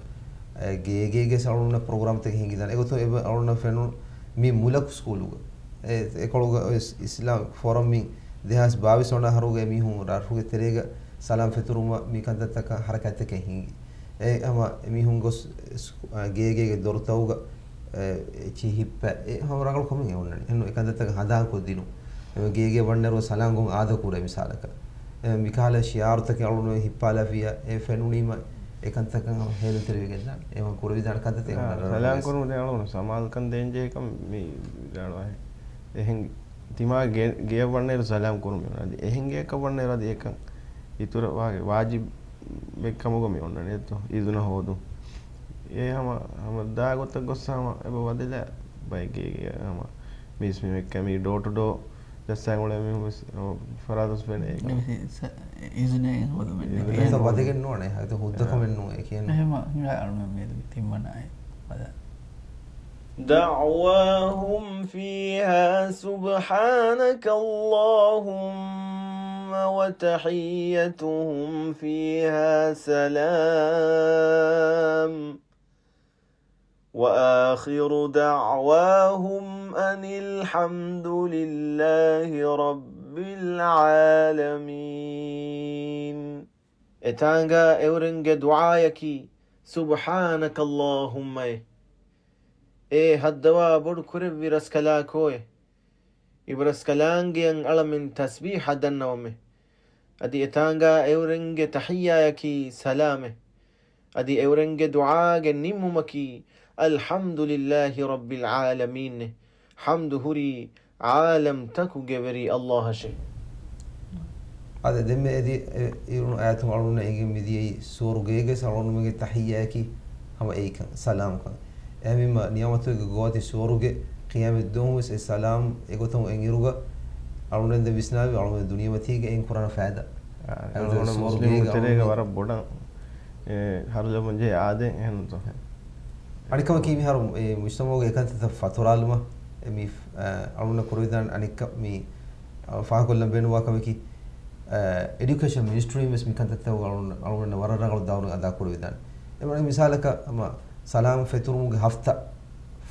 އެ ގޭގޭގެ އަޅުންނަށް ޕްރޮގްރާމްތަކެއް ހިނގިދާނެ. އެގޮތުން އެބަ އަޅުންނަށް ފެނުނު މި މުލަކު ސްކޫލުގަ އެ އެކޮޅުގަ އޮތް އިސްލާމް ފޯރަމް މި ދެހާސް ބާވީސް ވަނަ އަހަރުގަ އެމީހުން ރަށްރަށުގެ ތެރޭގަ ސަލާމް ފެތުރުމަށް މި ކަންތައްތަކަށް ހަރަކާތްތަކެއް ހިނގި. އެ ހަމަ އެމީހުން ގޮސް ސް-، އަ، ގޭގޭގެ ދޮރުތަކުގަ، އެ، އެޗި ހިއްޕަ، އެ ހަމަ ރަނގަޅު ކަމެއް އެ އޮންނަނީ. އެންނު އެ ކަންތައްތަކަށް ހަނދާންކޮށްދިނުން. އެ ގޭގޭ ވަންނައިރު ސަލާމް ގޮން އާދަ ކުރޭ މިސާލަކަށް. އެ މިކަހަލަ ޝިއާރުތަކެއް އަޅުން ހިއްޕާލާފިއްޔާ، އެ ފެނުނީމަ އެ ކަންތައް ހޭލުންތެރިވެގެން ދާނެ. އެ ކުރެވިދާނެ ކަންތައް އެ އާ، އޮންނަ ސަލާމް ކުރުމުގެ އަޅުން ސަމާލުކަން ދޭންޖެހޭ ކަމެއް މި ވިދާޅުވާހެން. އެހެން ތިމާ ގެ-، ގެޔަށް ވަންނައިރު ސަލާމް ކުރުން މި އޮންނަނީ. އެހެން ގެޔަކަށް ވަންނައިރު އަދި އެކަން އިތުރަށް ވާގެ ވާޖިބެއް ކަމުގަ މި އޮންނަނީ އެއްތޯ؟ އިޒުނަ ހޯދުން. އެ ހަމަ، ހަމަ ދާ ގޮތަށް ގޮސް ހަމަ އެބަ ވަދެލާ ބައެއް ގޭގެ ހަމަ މީސް މީހެއްކަ މީ ޑޯ ޓު ޑޯ ޖައްސާ އުޅޭ މީހުން ވެސް ހަމަ ފަރާތުން ފެނޭ. އެ ސަ-، އިޒުނެއް ހޯދުމެއް ނެތޭ. އެހެން ވަދެގެން ނުވާނެ. ހައިތަ ހުއްދަ ކަމެއް ނޫން އެ ކިޔަން. އެހެމަ ހިނގާ އަޅުމެން މިއަދު ތިންވަނަ އާޔަތް ވަދާ. دعواهم فيها سبحانك اللهم وتحيتهم فيها سلام وآخر دعواهم أن الحمد لله رب العالمين. އެތާނގާ އެއުރެންގެ ދުޢާޔަކީ، سبحانك اللهم އޭ ހައްދަވާ ބޮޑު ކުރެއްވި ރަސްކަލާކޯއޭ. އިބަރަސްކަލާނގެއަށް އަޅަމެން ތަސްބީޙަ ދަންނަވަމޭ. އަދި އެތާނގާ އެއުރެންގެ ތަޙިއްޔާޔަކީ ސަލާމޭ. އަދި އެއުރެންގެ ދުޢާގެ ނިންމުމަކީ، الحمد لله رب العالمين އޭ. ޙަމްދު ހުރީ ޢާލަމްތަކުގެ ވެރި ﷲ އަށޭ. އާދެ، ދެންމެ އެދި، އެ، އިރުނު އާޔަތުން އަޅުންނަށް އެނގެން މިދިޔައީ ސުވަރުގޭގެ އަޅުންމެންގެ ތަޙިއްޔާޔަކީ ހަމަ އެއިކަން، ސަލާމްކަން. އެހެންވީމަ، ނިޢުމަތުގެ ގޯތި ސުވަރުގެ ޤިޔާމަތްދުވަހުން ވެސް އެ ސަލާމް އެގޮތަށް އެން އިރުގަ އަޅުންނަށް ދެން ވިސްނާލި އަޅުން ދުނިޔެމަތީގެ އިން ކުރާނެ ފައިދާ. އާ، އަޅުން މުސްލިމުންގެ ތެރޭގަ ވަރަށް ބޮޑަށް، އެ، ހަރުލަމުން ޖެހޭ އާދެ އެހެންތޯ. އަނެއްކަމަކީ މިހާރު އެ މުޖްތަމަޢުގެ އެކަންތައްތައް ފަތުރާލުމަށް އެ މި، އަ، އަޅުންނަށް ކުރެވިދާނެ އަނެއްކަ މި، އަ، ފާހަގަކޮށްލަން ބޭނުންވާ ކަމަކީ، އަ، އެޑިއުކޭޝަން މިނިސްޓްރީން ވެސް މި ކަންތައްތައް އަޅުން، އަޅުންނަށް ވަރަށް ރަނގަޅު ދައުރެއް އަދާ ކުރެވިދާނެ. އެ ވަރަށް މިސާލަކަށް ހަމަ ސަލާމް ފެތުރުމުގެ ހަފްތާ،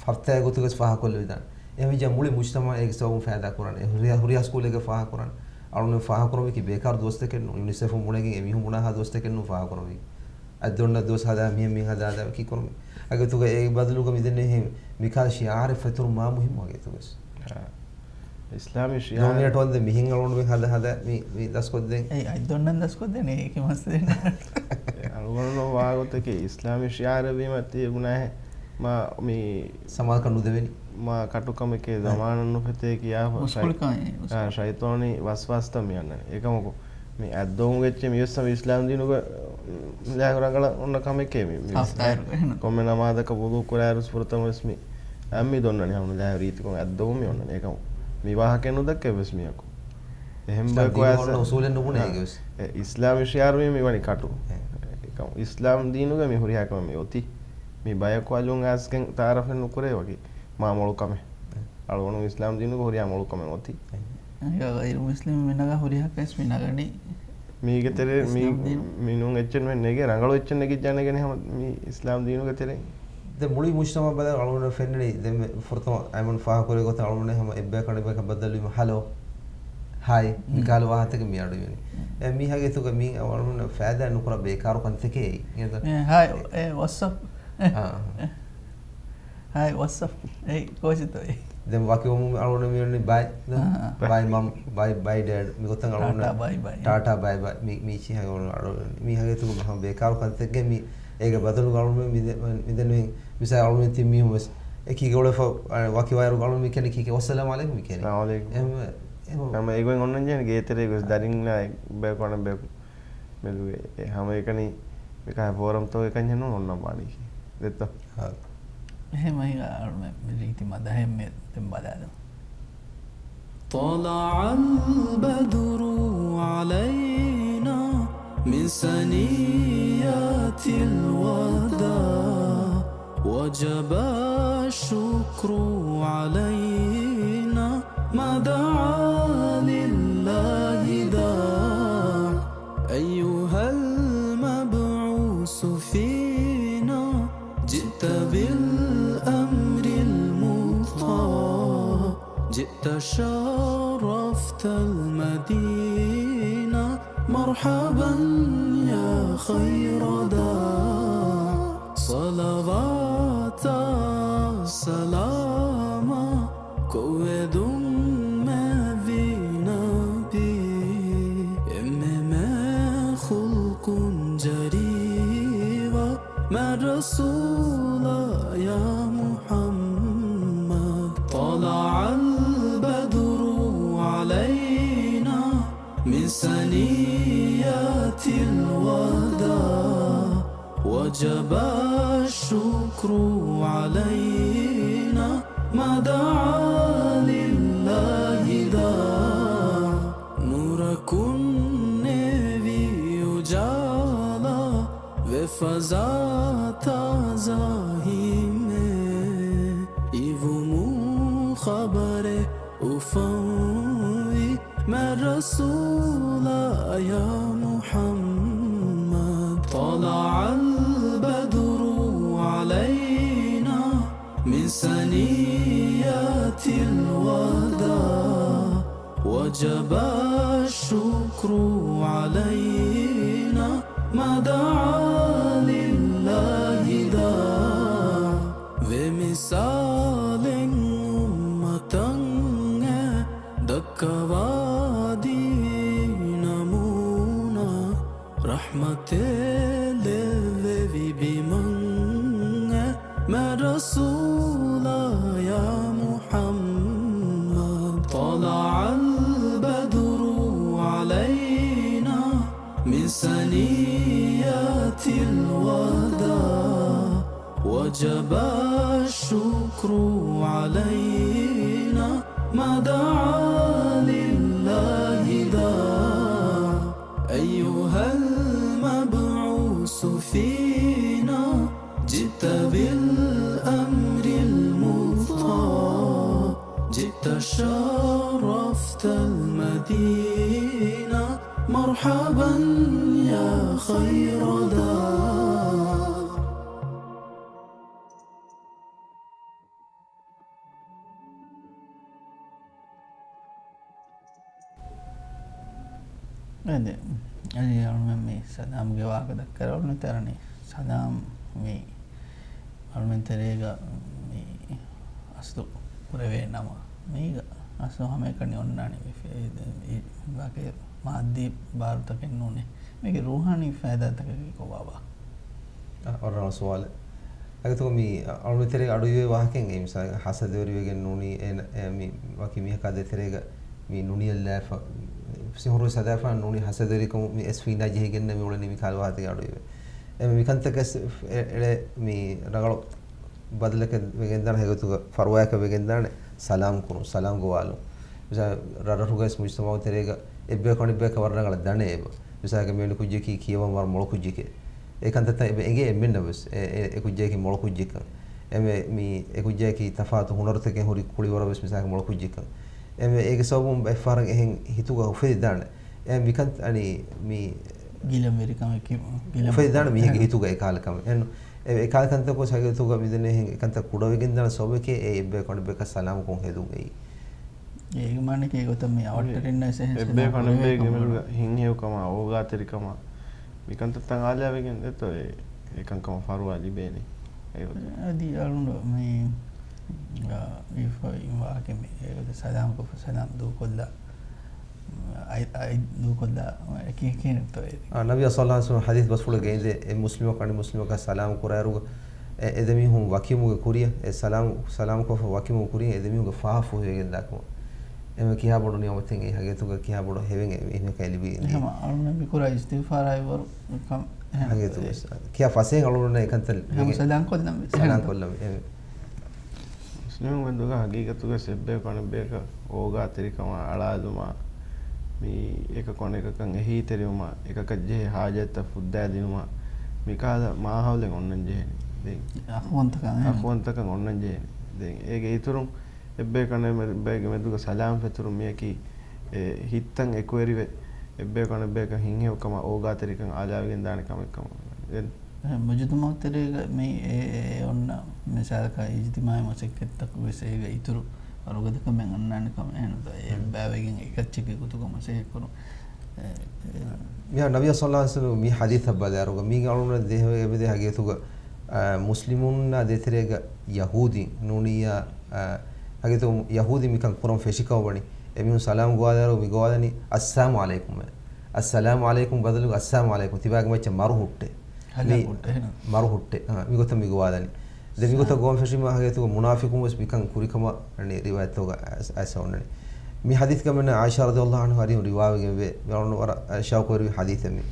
ހަފްތާއެއް ގޮތުގަސް ފާހަގަކޮށްލެވިދާނެ. އެހެންވެއްޖެ މުޅި މުޖްތަމަޢަށް އޭގެ ސަބަބުން ފައިދާ ކުރާނެ. އެ ހުރިހާ، ހުރިހާ ސްކޫލެއްގަ ފާހަގަކުރާނެ. އަޅުން ފާހަގަކުރަމަކީ ބޭކާރު ދުވަސްތަކެއް ނޫން. ޔުނިސެފުން ބުނެގެން އެމީހުން ބުނާހާ ދުވަސްތަކެއް ނޫން ފާހަގަކުރަމަކީ. އަދި އޮންނަ ދުވަސް ހަދާ، މިހެން މިހެން ހަދާ، ދާ ކީކުރަމެއް. އަގެތުގަ އޭގެ ބަދަލުގަ މިދެންނެވި މިކަހަލަ ޝިޢާރެއް ފެތުރުން މާ މުހިއްމު އަގެތުގަސް. އާ. އިސްލާމީ ޝިޢާރެއް. ދޯނިޔަޓް ވަންދެ މިހެން އަޅުން މި ހަދާ، ހަދާ މި، މި ދަސްކޮށްދޭން. އެ، އަތް ދޮންނަން ދަސްކޮށްދޭނެ، އޭކި މަސް ދޭނެ. އަޅުގަނޑު ވާގޮތަކީ އިސްލާމީ ޝިޢާރެއް ވީމަ ތި ބުނާހެ މާ މި ސަމާލުކަން ނުދެވެނީ. މާ ކަޓުކަމެކޭ ހައި. ޒަމާނަށް ނުފެތޭ ކިޔާފަ ޝައި-، މުސްކުޅިކަމެއް، އާ، މުސްކުޅި. ޝައިޠާނީ ވަސްވާސްތައް މި އަންނަނީ. އެކަމަކު، މި އަތްދޮވުމުގެ އެއްޗެއް މި ވެސް އިސްލާމް ދީނުގެ، މް، ޒާހިރު ރަނގަޅަށް އޮންނަ ކަމެކޭ މި، މި ސާފު ވެސް ޒާހިރު، އެހެން. ކޮންމެ ނަމާދަކަށް ވުޟޫ ކުރާއިރު ފުރަތަމަ ވެސް މި، އަ، މި ދޮންނަނީ ހަމަ ޒާހިރު ރީތިކޮށް އަތްދޮވުން މި އޮންނަނީ. އެކަމަކު، މި ވާހަކައެއް ނުދައްކައެއް ވެސް މީހަކު. އެހެން އިސްލާމް ބަޔަކު ދީނުގަ އައިސް، އޮންނަ އުސޫލެއް ނުބުނޭ އާ، އޭގެ ވެސް. އެ، އިސްލާމް ޝިޢާރު ވީ މި ވަނީ ކަޓު. އެ. އެކަމަކު، އިސްލާމް ދީނުގަ މި ހުރިހާ ކަމެއް މި އޮތީ. މި ބަޔަކު އަލުން އައިސްގެން ތަޢާރަފެއް ނުކުރޭ ވަކި. މާ މޮޅު ކަމެއް. އެ. އަޅުގަނޑު އިސްލާމް ދީނުގަ ހުރިހާ މޮޅު ކަމެއް އޮތީ. އެ. އެ، ޣައިރު މުސްލިމް މި ނަގާ ހުރިހާ ކަމެއް މި ނަގަނީ. މީގެ ތެރޭ މީ، އިސްލާމް ދީނު. މިނޫން އެއްޗެއް ނުވެ ނެގޭ، ރަނގަޅު އެއްޗެއް ނެގިއްޖާ ނެގެނީ ހަމަ މި އިސްލާމް ދީނުގެ ތެރެއިން. ދެން މުޅި މުޖްތަމަޢަށް ބަލާ އަޅުގަނޑަށް ފެންނަނީ، ދެން މި ފުރަތަމަ އައިމަން ފާހަގަކުރޭ ގޮތަށް އަޅުގަނޑު ހަމަ އެއްބަޔަކާ އަނެއްބަޔަކަށް ބައްދަލުވީމަ ހަލޯ، ހާއި، މި ކަހަލަ ވާހަކަތަކެއް މި އަޑުއިވެނީ. އެ، މީހާގެ ހިތުގަ މީ އަޅުގަނޑަށް ފައިދާ ނުކުރާ ބޭކާރު ކަންތަކެއް އެއީ. އެ، ހާއި، އެ، ވަޓްސްއަޕް. އެ، އާ. އެ. ހާއި، ވަޓްސްއަޕް. އެ، ކޯޗެއްތޯ އެ؟ ދެން ވަކި ވަމުން އަޅުގަނޑު މި ވަނީ ބައި، ދެން އާ. ބައި މަމް، ބައި، ބައި ޑޭޑް، މި ގޮތަށް އަޅުގަނޑު ޓާޓާ ބައި ބައި. ޓާޓާ ބައި ބައި. މި، މީ ޗިހާ އަޅުގަނޑު މީހާގެ ހިތުގަ ހަމަ ބޭކާރު ކަންތަކެއް މި އޭގެ ބަދަލުގަ އަޅުގަނޑު މި ދެ-، މި ދެން މި މިސާލު އަޅުގަނޑު ތިން މީހުން ވެސް އެކީގަ އުޅެފަ، އަ، ވަކި ވައިރުގަ އަޅުގަނޑު މި ކިޔަނީ ކީކޭ؟ ވައްސަލާމް ޢަލައިކުމް މި ކިޔަނީ. ސަލާމް ޢަލައިކުމް. އެހެންވެ، އެހެންވެ. ހަމަ އެގޮތް އޮންނަން ޖެހޭނެ ގޭތެރޭގަ ވެސް ދަރިންނާ ބަޔަކު އަނެއް ބަޔަކު މެދުގަ އެ ހަމަ އެކަނި މިކަހަލަ ފޯރަމްތަކުގެ ކަންޏެއް ނޫން އޮންނަން ވާނީކީ. ދެއްތޯ؟ ހާ. އެހެން މަހިގަ އަޅުމެން މި ރީތި މަދަހެއް މި ދެން ބަލާލަމު. طلع البدر علينا من ثنيات الوداع، وجب الشكر علينا ما دعا لله داع. أيها المبعوث فينا، جئت بالأمر المطاع، جئت شرفت المدينة، مرحبا يا خير داع. صلوات سلام ކޮށް ވެދުން މެއްވީ ނަބީ، އެންމެ މެ ޚުލްޤުން ޖަރީވާ މެ ރަސޫލާ ޔާ މުޙައްމަދު. طلع البدر علينا من ثنيات الوداع، وجب الشكر علينا ما دعا لله داع. ނުރަކުން ނެވި އުޖާލާ ވެ ފަޒާ ތާޒާ ހިމޭ، އިވުމު ޚަބަރެއް އުފަންވީ މެ ރަސޫލާ ޔާ މުޙައްމަދު. طلع البدر علينا من ثنيات الوداع، وجب الشكر علينا ما دعا لله داع. ވެ މިސާލެއް އުއްމަތަށް އެ ދައްކަވާދީ ނަމޫނާ، ރަޙްމަތެއް ލެއްވެވި ބިމަށް އެ މެ ރަސޫލާ ޔާ މުޙައްމަދު. طلع البدر علينا من ثنيات الوداع، وجب الشكر علينا ما دعا لله داع. أيها المبعوث فينا، جئت بالأمر المطاع، جئت شرفت المدينة، مرحبا يا خير داع. އެދެ، އަދި އަޅުމެން މި ސަލާމްގެ ވާހަކަ ދައްކައިރު އަޅުމެން ތެރަނީ ސަލާމް މި އަޅުމެން ތެރޭގަ މި އަސްލު ކުރެވޭ ނަމަ، މީގަ އަސްލު ހަމައެކަނި އޮންނާނީ މި ފެ-، އެ-، އެ-، ވާގެ މާއްދީ ބާރުތަކެއް ނޫނޭ. މީގެ ރޫޙާނީ ފައިދާތަކަކީ ކޮބާބާ؟ އަ، އޮރިޖިނަލް ސުވާލެއް. އަގަތުގަ މި އަޅުގަނޑު ތެރޭގަ އަޑުއިވޭ ވާހަކައިން އެއީ މިސާލަކަށް ހަސަދަވެރިވެގެން ނޫނީ އޭނަ، އެ، މި ވަކި މީހަކާ ދޭތެރޭގަ މި ނުނިޔަށް ލާފަ، ސިހުރު ސަދާފާން ނޫނީ ހަސަދަވެރިކަމުން މި އެސް ފީނާ ޖެހިގެންނޭ މި އުޅެނީ މި ކަހަލަ ވާހަކަތަކެއް އަޑުއިވޭ. އެ، މި ކަންތަކަސް އެ، އެޅޭ މި ރަނގަޅު ބަދަލަކަށް ވެގެންދާނެ ހަގީގަތުގަ ފަރުވާއަކަށް ވެގެންދާނެ ސަލާމް ކުރުން، ސަލާމް ގޮވާލުން. މިސާ ރަށްރަށުގައި މުޖުތަމަޢު ތެރޭގަ އެއްބަޔަކު އަނެއްބަޔަކަށް ވަރަށް ރަނގަޅަށް ދަނޭ އެބަ. މިސާލަކަށް މިވެނި ކުއްޖަކީ ކިޔަވަން ވަރަށް މޮޅު ކުއްޖެކޭ. އެ ކަންތައްތައް އެބަ އެނގޭ އެންމެންނަށް ވެސް. އެ، އެ، އެ ކުއްޖަކީ މޮޅު ކުއްޖެއްކަން. އެމެ މި އެ ކުއްޖަކީ ތަފާތު ހުނަރުތަކެއް ހުރި ކުޅިވަރަށް ވެސް މިސާލަކަށް މޮޅު ކުއްޖެއްކަން. އެމެ އޭގެ ސަބަބުން އެއްފަހަރަށް އެހެން ހިތުގަ އުފެދިދާނެ. އެ މިކަން އަނީ މި ގިލަންވެރިކަމެއް ކި-، ގިލަން އުފެދިދާނެ މީހެއްގެ ހިތުގަ އެކަހަލަ ކަމެއް. އެން-، އެ އެކަހަލަ ކަންތަކުން ހަގީގަތުގަ މިދެންނެ އެހެން އެކަންތައް ކުޑަވެގެންދާނެ ސަބަބެކޭ އެ އެއްބަޔަކު އަނެއްބަޔަކަށް ސަލާމްކޮށް ހެދުން އެއީ. އޭގެ މާނައަކީ އެގޮތަށް މި އަވަށްޓެރިންނަށް އެހެން އެއްބަޔަކު އަނެއްބަޔެއްގެ މެދުގަ ހިތްހެޔޮކަމާ އޯގާތެރިކަމާ މިކަންތައްތައް އާލާވެގެން ދެއްތޯ އެ އެކަންކަމަށް ފަރުވާ ލިބޭނީ. އެގޮތަށް. އަދި އަޅުގަނޑު މި، އާ، އިފަ ވާހަކަ މި އެގޮތަށް ސަލާމްކޮށްފަ ސަލާމް ދޫކޮށްލާ، އައި، އައި ދޫކޮށްލާ، އެކި، އެކި ނުތޯ އެ. އާ، ނަބީ ޞައްލައްލާހު ޢަލައިހި ވަސައްލަމް ޙަދީޘް ބަސްފުޅު ގެންދޭ އެ މުސްލިމަކު އަނެއް މުސްލިމަކާ ސަލާމް ކުރާއިރު، އެ، އެ ދެމީހުން ވަކިވުމުގެ ކުރިއަށް، އެ ސަލާމް، ސަލާމްކޮށްފަ ވަކިވުމުގެ ކުރިއަށް އެ ދެމީހުންގެ ފާފަ ފުހެގެންދާކަމަށް. އެމެ ކިހާ ބޮޑު ނިޢުމަތެއް އެ ހަގީގަތުގަ ކިހާ ބޮޑު ހެވެން އެ މީހަކަށް ލިބީ. އެހެމަ އަޅުގަނޑު މި ކުރާ އިސްތިޣްފާރާއި ވަރު ކަން އެހެން ހަގީގަތުގަ އެ ކިހާ ފަސޭހަ އަޅުގަނޑު އެކަންތައް ހަމަ ވެގެން ސަލާމް ކޮށްލަން ވެސް އެހެން ސަލާމް ކޮށްލަން ވެ. އެހެން. މުސްލިމުން މެދުގަ ހަގީގަތުގަ އެއްބަޔަކު އަނެއްބަޔަކަށް އޯގާތެރިކަމާ އަޅާލުމާ، މި އެކަކު އަނެކަކަށް އެހީތެރިވުމާ، އެކަކަށް ޖެހޭ ހާޖަތްތައް ފުއްދާދިނުމާ، މިކަހަލަ މާހައުލެއް އޮންނަން ޖެހޭނެ. ދެން އަޚުވަންތަކަން އެހެން. އަޚުވަންތަކަން އޮންނަން ޖެހޭނެ. ދެން އޭގެ އިތުރުން އެއްބަޔަކު އަނެއްބަޔެއްގެ މެދުގަ ސަލާމް ފެތުރުން މިއަކީ އެ ހިތްތައް އެކުވެރިވެ، އެއްބަޔަކު އަނެއްބަޔަކަށް ހިތްހެޔޮކަމާ އޯގާތެރިކަން އާލާވެގެން ދާނެ ކަމެއް ކަމަށް. އެ މުޖުތަމަޢު ތެރޭގަ މި އެ، އެ އޮންނަ މިސާލަކަށް އިޖްތިމާޢީ މަސައްކަތްތަކުގެ ވެސް އޭގަ އިތުރު ވަރުގަދަކަމެއް އަންނާނެ ކަމަށް އެހެން އެއްބައިވެގެން އެކައްޗެއްގެ ގޮތުގަ މަސައްކަތް ކުރުން. އެ، އެ، މިހާރު ނަބީ ޞައްލައްލާހު ޢަލައިހި ވަސައްލަމް މި ޙަދީޘް ބަލާއިރުގަ މީގެ އަޅުގަނޑަށް ދޭހަވޭ އެބަދޭ ހަގީގަތުގަ، އާ، މުސްލިމުންނާ ދޭތެރޭގަ ޔަހޫދީން ނޫނިއްޔާ، އާ، ހަގީގަތު ޔަހޫދީން މިކަން ކުރަން ފެށިކަމަށް ވަނީ. އެމީހުން ސަލާމް ގޮވާލާއިރު މި ގޮވާލަނީ އައްސާމު ޢަލައިކުމް. އައްސަލާމު ޢަލައިކުމް ބަދަލުގަ އައްސާމު ޢަލައިކުމް. ތިބާގެ މައްޗަށް މަރު ހުއްޓޭ. ހަލާކު މި ހުއްޓޭ އެހެން. މަރު ހުއްޓޭ. އާ، މިގޮތަށް މި ގޮވާލަނީ. ދެން މިގޮތަށް ގޮވަން ފެށީމަ ހަގީގަތުގަ މުނާފިޤުން ވެސް މިކަން ކުރިކަމަށް އަނެއް ރިވާޔަތްތަކުގަ އައިސް، އައިސް އޮންނަނީ. މި ޙަދީޘްގަ މެންނަ ޢާއިޝާ ރަޟިޔައްލާހު ޢަންހާ އަރިހުން ރިވާވެގެންވޭ. މި އަޅުގަނޑު ވަރަށް ޝައުޤުވެރިވި ޙަދީޘެއް މި.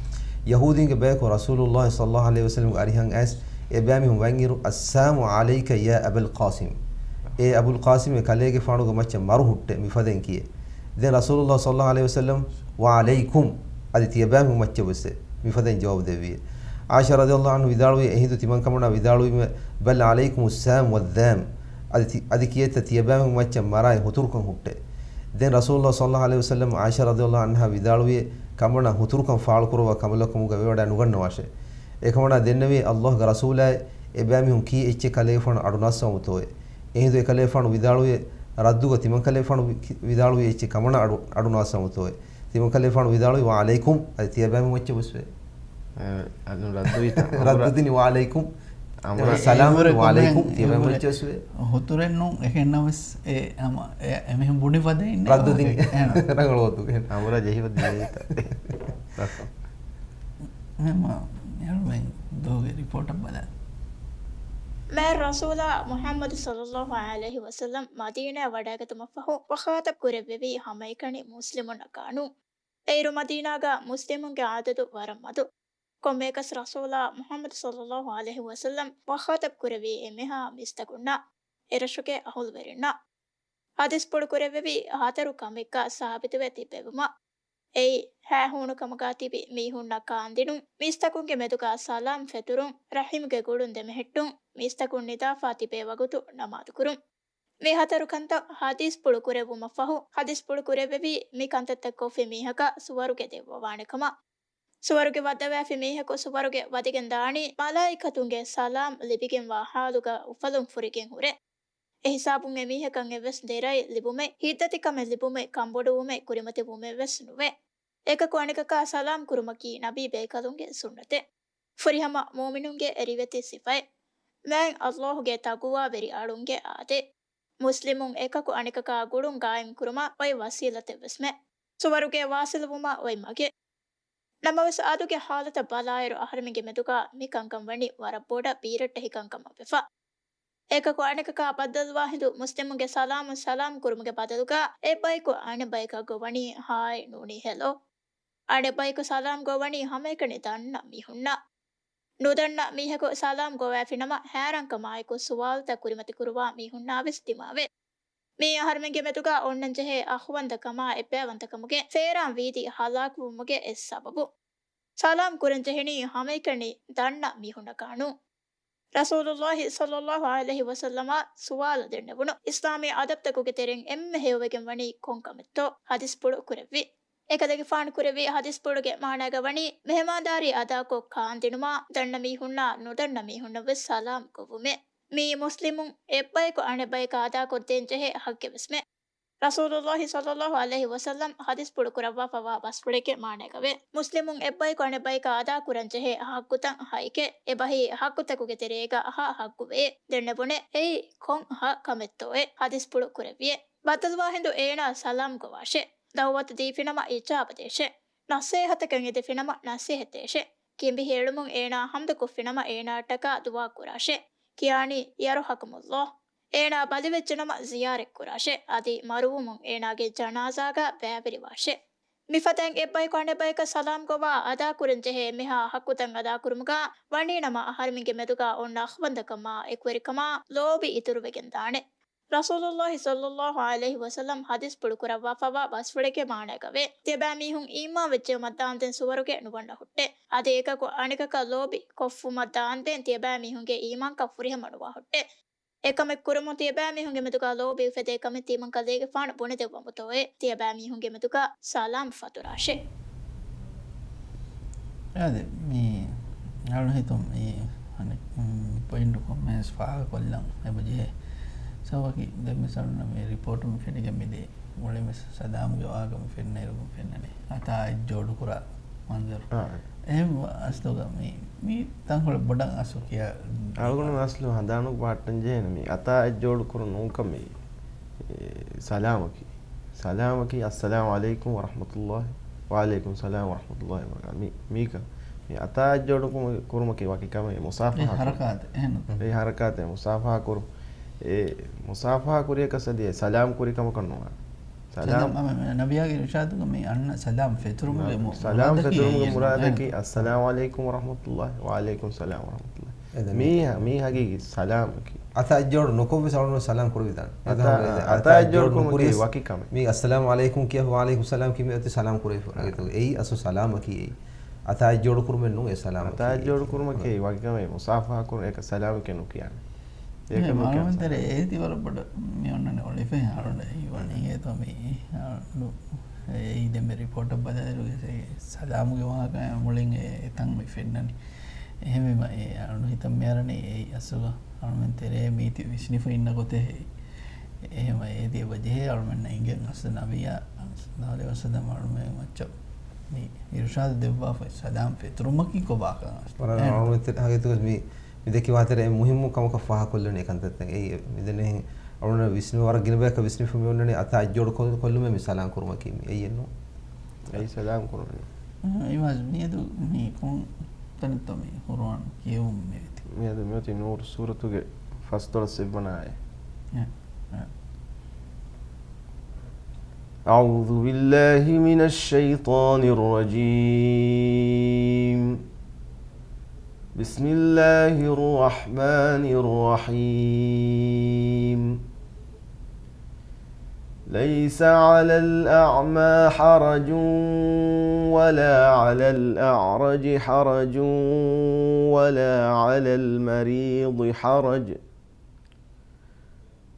ޔަހޫދީންގެ ބަޔަކު ރަސޫލުﷲ ޞައްލައްލާހު ޢަލައިހި ވަސައްލަމްގެ އަރިހަށް އައިސް އެ ބައިމީހުން ވަންއިރު، އައްސާމު ޢަލައިކަ ޔާ އަބަލް ޤާސިމް. އޭ އަބުލް ޤާސިމް އެ ކަލޭގެފާނުގެ މައްޗަށް މަރު ހުއްޓޭ މިފަދައިން ކިޔޭ. ދެން ރަސޫލުﷲ ޞައްލައްލާހު ޢަލައިހި ވަސައްލަމް، ވަޢަލައިކުމް، އަދި ތިޔަބައިމީހުން މައްޗަށް ވެސް މިފަދައިން ޖަވާބު ދެއްވި. ޢާއިޝާ ރަޟިޔައްލާހު ޢަންހާ ވިދާޅުވީ، އެހިނދު ތިމަންކަމަނާ ވިދާޅުވީމެ، ބަލް ޢަލައިކުމުއްސާމް ވައްޒާމް. އަދި ތި-، އަދި ކިޔޭތަ ތިޔަބައިމީހުން މައްޗަށް މަރާއި ހުތުރުކަން ހުއްޓޭ. ދެން ރަސޫލުﷲ ޞައްލައްލާހު ޢަލައިހި ވަސައްލަމް ޢާއިޝާ ރަޟިޔައްލާހު ޢަންހާ ވިދާޅުވި، ކަމަނާ ހުތުރުކަން ފާޅުކުރައްވާ ކަނބަލަކު ކަމުގަ ވެވަޑައި ނުގަންނަވާށޭ. އެކަމަނާ ދެންނެވީ، ﷲގެ ރަސޫލާއޭ، އެބައިމީހުން ކީއް އެއްޗެއް ކަލޭގެފާނު އަޑު ނާއްސަވަމުތޯއޭ. އެހިނދު އެކަލޭފާނު ވިދާޅުވި، ރައްދުގަ ތިމަންކަލޭފާނު ވި-، ވިދާޅުވި އެއްޗެއް ކަމަނާ އަޑު، އަޑު ނާއްސަވަމުތޯއޭ. ތިމަންކަލޭފާނު ވިދާޅުވި، ވަޢަލައިކުމް، އަދި ތިޔަބައިމީހުން މައްޗަށް ވެސް ވޭ. އެ، އަދު ރައްދު ދިނީ ވަޢަލައިކުމް. އަމުރަ އެ، ސަލާމް އެ، ވަޢަލައިކުމް، އެ، ތިޔަބައިމީހުން މައްޗަށް ވެސް ވޭ. ހުތުރެއް ނޫން، އެހެންނަމަވެސް އެ، ހަމަ، އެ، އެމީހުން ބުނި ފަދައިން ރައްދު ދިނީ. އެހެން. ރަނގަޅު ގޮތުގަ. އަމުރަ ޖެހިފަ ދިޔައީތަ. ހަމަ އެހެންމެ ދޯގެ ރިޕޯޓަށް ބަލާ. މާތް ރަސޫލާ މުޙައްމަދު ޞައްލައްލާހު ޢަލައިހި ވަސައްލަމް މަދީނާ ވަޑައިގަތުމަށްފަހު ވަޚާޠަބް ކުރެއްވެވީ ހަމައެކަނި މުސްލިމުންނަކާ ނޫން. އެއިރު މަދީނާގަ މުސްލިމުންގެ އަދަދު ވަރަށް މަދު. ކޮންމެއަކަސް ރަސޫލާ މުޙައްމަދު ޞައްލައްލާހު ޢަލައިހި ވަސައްލަމް ވަޚާޠަބް ކުރެއްވީ އެންމެހާ މީސްތަކުންނާ، އެރަށުގެ އަހުލުވެރިންނާ. ޙަދީޘް ޕުޅުކުރެއްވެވީ ހަތަރު ކަމެއްގަ ސާބިތުވެ ތިއްބެވުމަށް. އެއީ، ހައިހޫނުކަމުގަ ތިބި މީހުންނަށް ކާންދިނުން، މީސްތަކުންގެ މެދުގަ ސަލާމް ފެތުރުން، ރަޙިމްގެ ގުޅުން ދެމެހެއްޓުން، މީސްތަކުން ނިދާފަ ތިބޭ ވަގުތު ނަމާދުކުރުން. މި ހަތަރު ކަންތައް ޙަދީޘް ޕުޅުކުރެއްވުމަށްފަހު، ޙަދީޘް ޕުޅުކުރެއްވެވީ މި ކަންތައްތައް ކޮށްފި މީހަކަށް ސުވަރުގެ ދެއްވަވާނެ ކަމަށް. ސުވަރުގެ ވައްދަވާފި މީހަކު ސުވަރުގެ ވަދެގެން ދާނީ، މަލާއިކަތުންގެ ސަލާމް ލިބިގެންވާ ޙާލުގަ އުފަލުން ފުރިގެން ހުރެ. އެހިސާބުން އެމީހަކަށް އެއްވެސް ދެރައެއް ލިބުމެއް، ހިތްދަތިކަމެއް ލިބުމެއް، ކަންބޮޑުވުމެއް، ކުރިމަތިވުމެއް ވެސް ނުވޭ. އެކަކު އަނެކަކާ ސަލާމް ކުރުމަކީ ނަބީ ބޭކަލުންގެ ސުންނަތެއް. ފުރިހަމަ މުއުމިނުންގެ ރިވެތި ސިފައެއް. މާތް ﷲގެ ތަޤުވާވެރި އަޅުންގެ އާދައެއް. މުސްލިމުން އެކަކު އަނެކަކާ ގުޅުން ގާއިމްކުރުމަށް އޮތް ވަސީލަތެއް ވެސްމެ. ސުވަރުގެ ވާސިލުވުމަށް އޮތް މަގެއް. ނަމަވެސް އަދުގެ ހާލަތަށް ބަލާއިރު އަހަރެމެންގެ މެދުގަ މި ކަންކަން ވަނީ ވަރަށް ބޮޑަށް ބީރައްޓެހި ކަންކަމަށް ވެފަ. އެކަކު އަނެކަކާ ބައްދަލުވާ ހިނދު މުސްލިމުންގެ ސަލާމުން ސަލާމް ކުރުމުގެ ބަދަލުގަ އެއްބަޔަކު އަނެއްބަޔަކަށް ގޮވަނީ ހާއި ނޫނީ ހެލޯ. އަނެއްބަޔަކު ސަލާމް ގޮވަނީ ހަމައެކަނި ދަންނަ މީހުންނަށް. ނުދަންނަ މީހަކު ސަލާމް ގޮވައިފިނަމަ ހައިރާންކަމާއެކު ސުވާލުތައް ކުރިމަތިކުރުވާ މީހުންނާވެސް ދިމާވޭ. މީ އަހަރެމެންގެ މެދުގަ އޮންނަންޖެހޭ އަޚުވަންތަކަމާ އެއްބައިވަންތަކަމުގެ ފޭރާން ވީދި ހަލާކުވުމުގެ އެއް ސަބަބު. ސަލާމް ކުރަންޖެހެނީ ހަމައެކަނި ދަންނަ މީހުންނަކާ ނޫން. ރަސޫލުﷲ ޞައްލަﷲ ޢަލައިހި ވަސައްލަމަށް ސުވާލު ދެންނެވުނު އިސްލާމީ އަދަބްތަކުގެ ތެރެއިން އެންމެ ހެޔޮވެގެން ވަނީ ކޮން ކަމެއްތޯ ޙަދީޘްފުޅު ކުރެއްވި. އެކަލޭގެފާނު ކުރެއްވި ޙަދީޘްފުޅުގެ މާނާގަ ވަނީ މެހެމާންދާރީ އަދާކޮށް ކާންދިނުމާ ދަންނަ މީހުންނާ ނުދަންނަ މީހުންނަށްވެސް ސަލާމް ގޮވުމޭ. މިއީ މުސްލިމުން އެއްބަޔަކު އަނެއްބަޔަކަށް އަދާކޮށްދޭންޖެހޭ ޙައްޤެއްވެސްމޭ. ރަސޫލުﷲ ޞައްލަﷲ ޢަލައިހި ވަސައްލަމް ޙަދީޘްފުޅު ކުރައްވާފައިވާ ބަސްފުޅެކޭ މާނައިގަވޭ. މުސްލިމުން އެއްބަޔަކު އަނެއްބަޔަކަށް އަދާކުރަންޖެހޭ ޙައްޤުތައް ހައެކޭ. އެބަހީ ޙައްޤުތަކުގެ ތެރޭގަ އަހާ ޙައްޤުވެއޭ. ދެންނެވުނޭ އެއީ ކޮން ހަ ކަމެއްތޯއޭ. ޙަދީޘްފުޅު ކުރެއްވިއޭ. ބައްދަލުވާ ހިނދު އޭނާ ސަލާމް ގޮވާށޭ. ދަޢުވަތު ދީފިނަމަ އިޖާބަ ދޭށޭ. ނަޞޭޙަތަކަށް އެދެފިނަމަ ނަޞޭޙަތް ދޭށޭ. ކިނބިހި އެޅުމުން އޭނާ ޙަމްދުކޮށްފިނަމަ އޭނާއަށްޓަކާ ދުޢާ ކުރާށޭ. ކިޔާނީ ޔަރުޙަމުކަﷲ. އޭނާ ބަލިވެއްޖެނަމަ ޒިޔާރަތްކުރާށޭ. އަދި މަރުވުމުން އޭނާގެ ޖަނާޒާގަ ބައިވެރިވާށޭ. މިފަދައިން އެއްބަޔަކު އަނެއްބަޔަކަށް ސަލާމް ގޮވާ އަދާކުރަންޖެހޭ އެންމެހާ ޙައްޤުތައް އަދާކުރުމުގަ ވަނީނަމަ އަހަރެމެންގެ މެދުގަ އޮންނަ އަޚުވަންތަކަމާ އެކުވެރިކަމާ ލޯބި އިތުރުވެގެންދާނެ. ރަސޫލުﷲ ޞައްލަﷲ ޢަލައިހި ވަސައްލަމް ޙަދީޘްފުޅު ކުރައްވާފައިވާ ބަސްފުޅެކޭ މާނައިގަވޭ. ތިޔަބައިމީހުން އީމާންވެއްޖެއުމަށްދާންދެން ސުވަރުގެ ނުވަންނަ ހުއްޓޭ. އަދި އެކަކު އަނެކަކަށް ލޯބި ކޮށްފުމަށްދާންދެން ތިޔަބައިމީހުންގެ އީމާންކަން ފުރިހަމަނުވާ ހުއްޓޭ. އެކަމެއް ކުރުމުން ތިޔަބައިމީހުންގެ މެދުގަ ލޯބި އުފެދޭ ކަމެއް ތިމަންކަލޭގެފާނު ބުނެދެއްވަމުތޯއޭ. ތިޔަބައިމީހުންގެ މެދުގަ ސަލާމް ފަތުރާށޭ. އާދެ، މި އަޅު ހިތުން މި އަނެއް، މި ޕޮއިންޓު ކޮންމެސް ފާހަގަކޮށްލަން އެބަޖެހޭ. ސޯ ވަކި ދެން މިސާލުން މި ރިޕޯޓު މި ފެނިގެން މިދޭ. މުޅިންވެސް ސަލާމްގެ ވާހަކަ މި ފެންނައިރު ފެންނަނީ އަތާ އެއްޖޯޑުކުރާ މަންޒަރު. އާ. އެހެން އަސްލުގަ މި، މި ތަންކޮޅެއް ބޮޑަށް އަސްލު ކިޔާ. އަޅުގަނޑު އަސްލު ހަނދާނު ބަހައްޓަން ޖެހޭނެ މި އަތާ އެއްޖޯޑު ކުރުން ނޫންކަން މި، އެ، ސަލާމަކީ. ސަލާމަކީ، އައްސަލާމު ޢަލައިކުމް ވަރަޙްމަތުﷲ. ވަޢަލައިކުމް ސަލާމް ވަރަޙްމަތުﷲ ވަބަރަކާތުހު. މި، މީކަ. މި އަތާ އެއްޖޯޑު ކުރު-، ކުރުމަކީ ވަކި ކަމެއް. މުޞާފަޙާ ކުރުން. ހަރަކާތެއް، އެހެން. އެ ހަރަކާތެއް، މުޞާފަޙާ ކުރުން. އެ މުޞާފަޙާ ކުރިޔަކަސް އަދި އެ ސަލާމް ކުރި ކަމަކަށް ނުވާނެ. ސަލާމް. ސަލާމް، އަމ، ނަބިޔާގެ އިރުޝާދުގަ މި އަންނަ ސަލާމް ފެތުރުމުގެ މު-، ސަލާމް މުރާދަކީ ފެތުރުމުގެ އެއް މުރާދަކީ، އެހެން. އައްސަލާމު ޢަލައިކުމް ވަރަޙްމަތުﷲ، ވަޢަލައިކުމް ސަލާމް ވަރަޙްމަތުﷲ. އެ ދެން މީ، މީ ހަގީގީ ސަލާމަކީ. އަތާ އެއްޖޯޑު ނުކޮށްވެސް އަޅުގަނޑު ސަލާމް ކުރެވިދާނެ. އަތާ، އަތާ އެއްޖޯޑު ކުރުމަކީ ވަކި ކަމެއް. މީ އައްސަލާމު ޢަލައިކުމް ކިޔާ ވަޢަލައިކުމް ސަލާމް ކިޔުމޭ އޮތީ ސަލާމް ކުރެވިފަ. އާ. އެއީ އަސްލު ސަލާމަކީ އެއީ. އަތާ އެއްޖޯޑު ކުރުމެއް ނޫން އެ ސަލާމަކީ. އަތާ އެއްޖޯޑު ކުރުމަކީ ވަކި ކަމެއް، މުޞާފަޙާ ކުރުން އޭކަ ސަލާމެކޭ ނުކިޔާނެ. އޭ، އޭކަ ނުކިޔާނެ. މާނަވަންތެރޭ އޭތި ވަރަށް ބޮޑަށް މި އޮންނަނީ އޮޅިފައި އަޅުގަނޑަށް ހީވަނީ އޭތޯ މި އަޅު އެއީ ދެންމެ ރިޕޯޓަށް ބަލާއިރު އެ ސަލާމުގެ ވާހަކަ މުޅިން އެ ތަން މި ފެންނަނީ. އެހެންވީމަ އެ އަޅު ހިތަށް މިއަރަނީ އެއީ އަސްލުގަ އަޅުމެން ތެރޭ މީތި ވިސްނިފަ އިންނަ ގޮތެއް ހެއްޔޭ. އެހެންވެ އޭތި އެބަ ޖެހޭ އަޅުމެންނަށް އިނގެން އަސްލު ނަބިއްޔާ ޞައްލަﷲ ޢަލައިހި ވަސައްލަމް އަޅުމެން މައްޗަށް މި އިރުޝާދު ދެއްވާފައި ސަލާމް ފެތުރުމަކީ ކޮބާކަން އަސްލު. ވަރަށް އެހެން. އަޅުމެން ތެރޭ ހަގީގަތުގަ މި، މި ދެއްކި ވާހަކަތެރޭ އެއް މުހިއްމު ކަމަކަށް ފާހަގަކޮށްލަނީ އެކަންތައްތައް. އެއީ މިދެންނެ އަޅުގަނޑަށް ވިސްނި ވަރަށް ގިނަ ބަޔަކަށް ވިސްނިފަ މި އޮންނަނީ އަތާ އެއްޖޯޑު ކޮ-، ކޮށްލުމޭ މި ސަލާމް ކުރުމަކީ މި. އެއީ ނޫން. އެއީ ސަލާމް ކުރުމޭ. އަ، އިމާޒް މިއަދު މި ކޮން ތަނެއްތޯ މި ޤުރުއާން ކިޔެވުން މިވެތި. މިއަދު މިއޮތީ ނޫރު ސޫރަތުގެ ފަސްދޮޅަސް އެއްވަނަ އާޔަތް. އެ، އެ. أعوذ بالله من الشيطان الرجيم. بسم الله الرحمن الرحيم. ليس على الأعمى حرج ولا على الأعرج حرج ولا على المريض حرج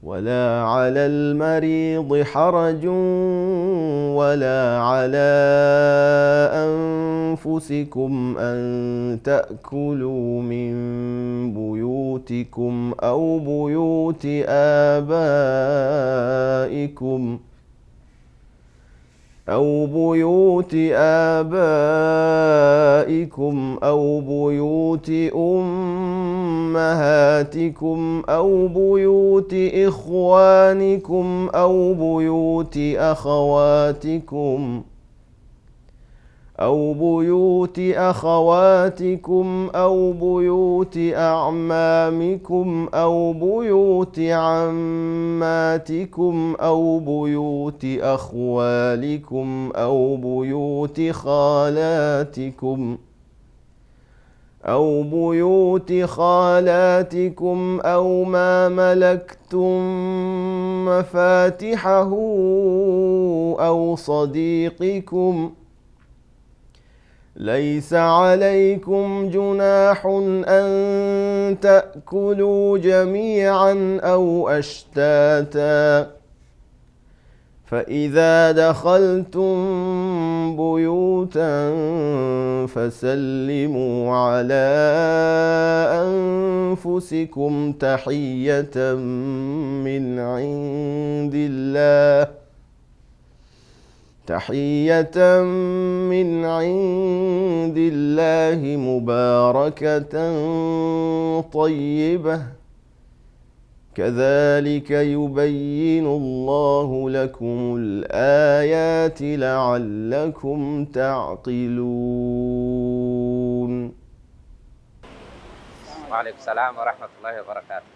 ولا على المريض حرج ولا على أنفسكم أن تأكلوا من بيوتكم أو بيوت آبائكم أو بيوت آبائكم أو بيوت أمهاتكم أو بيوت إخوانكم أو بيوت أخواتكم أو بيوت أخواتكم أو بيوت أعمامكم أو بيوت عماتكم أو بيوت أخوالكم أو بيوت خالاتكم أو بيوت خالاتكم أو ما ملكتم مفاتحه أو صديقكم، ليس عليكم جناح أن تأكلوا جميعا أو أشتاتا، فإذا دخلتم بيوتا فسلموا على أنفسكم تحية من عند الله، تحية من عند الله مباركة طيبة، كذلك يبين الله لكم الآيات لعلكم تعقلون. ވަޢަލައިކުމުއްސަލާމް ވަރަޙްމަތުﷲި ވަބަރަކާތު.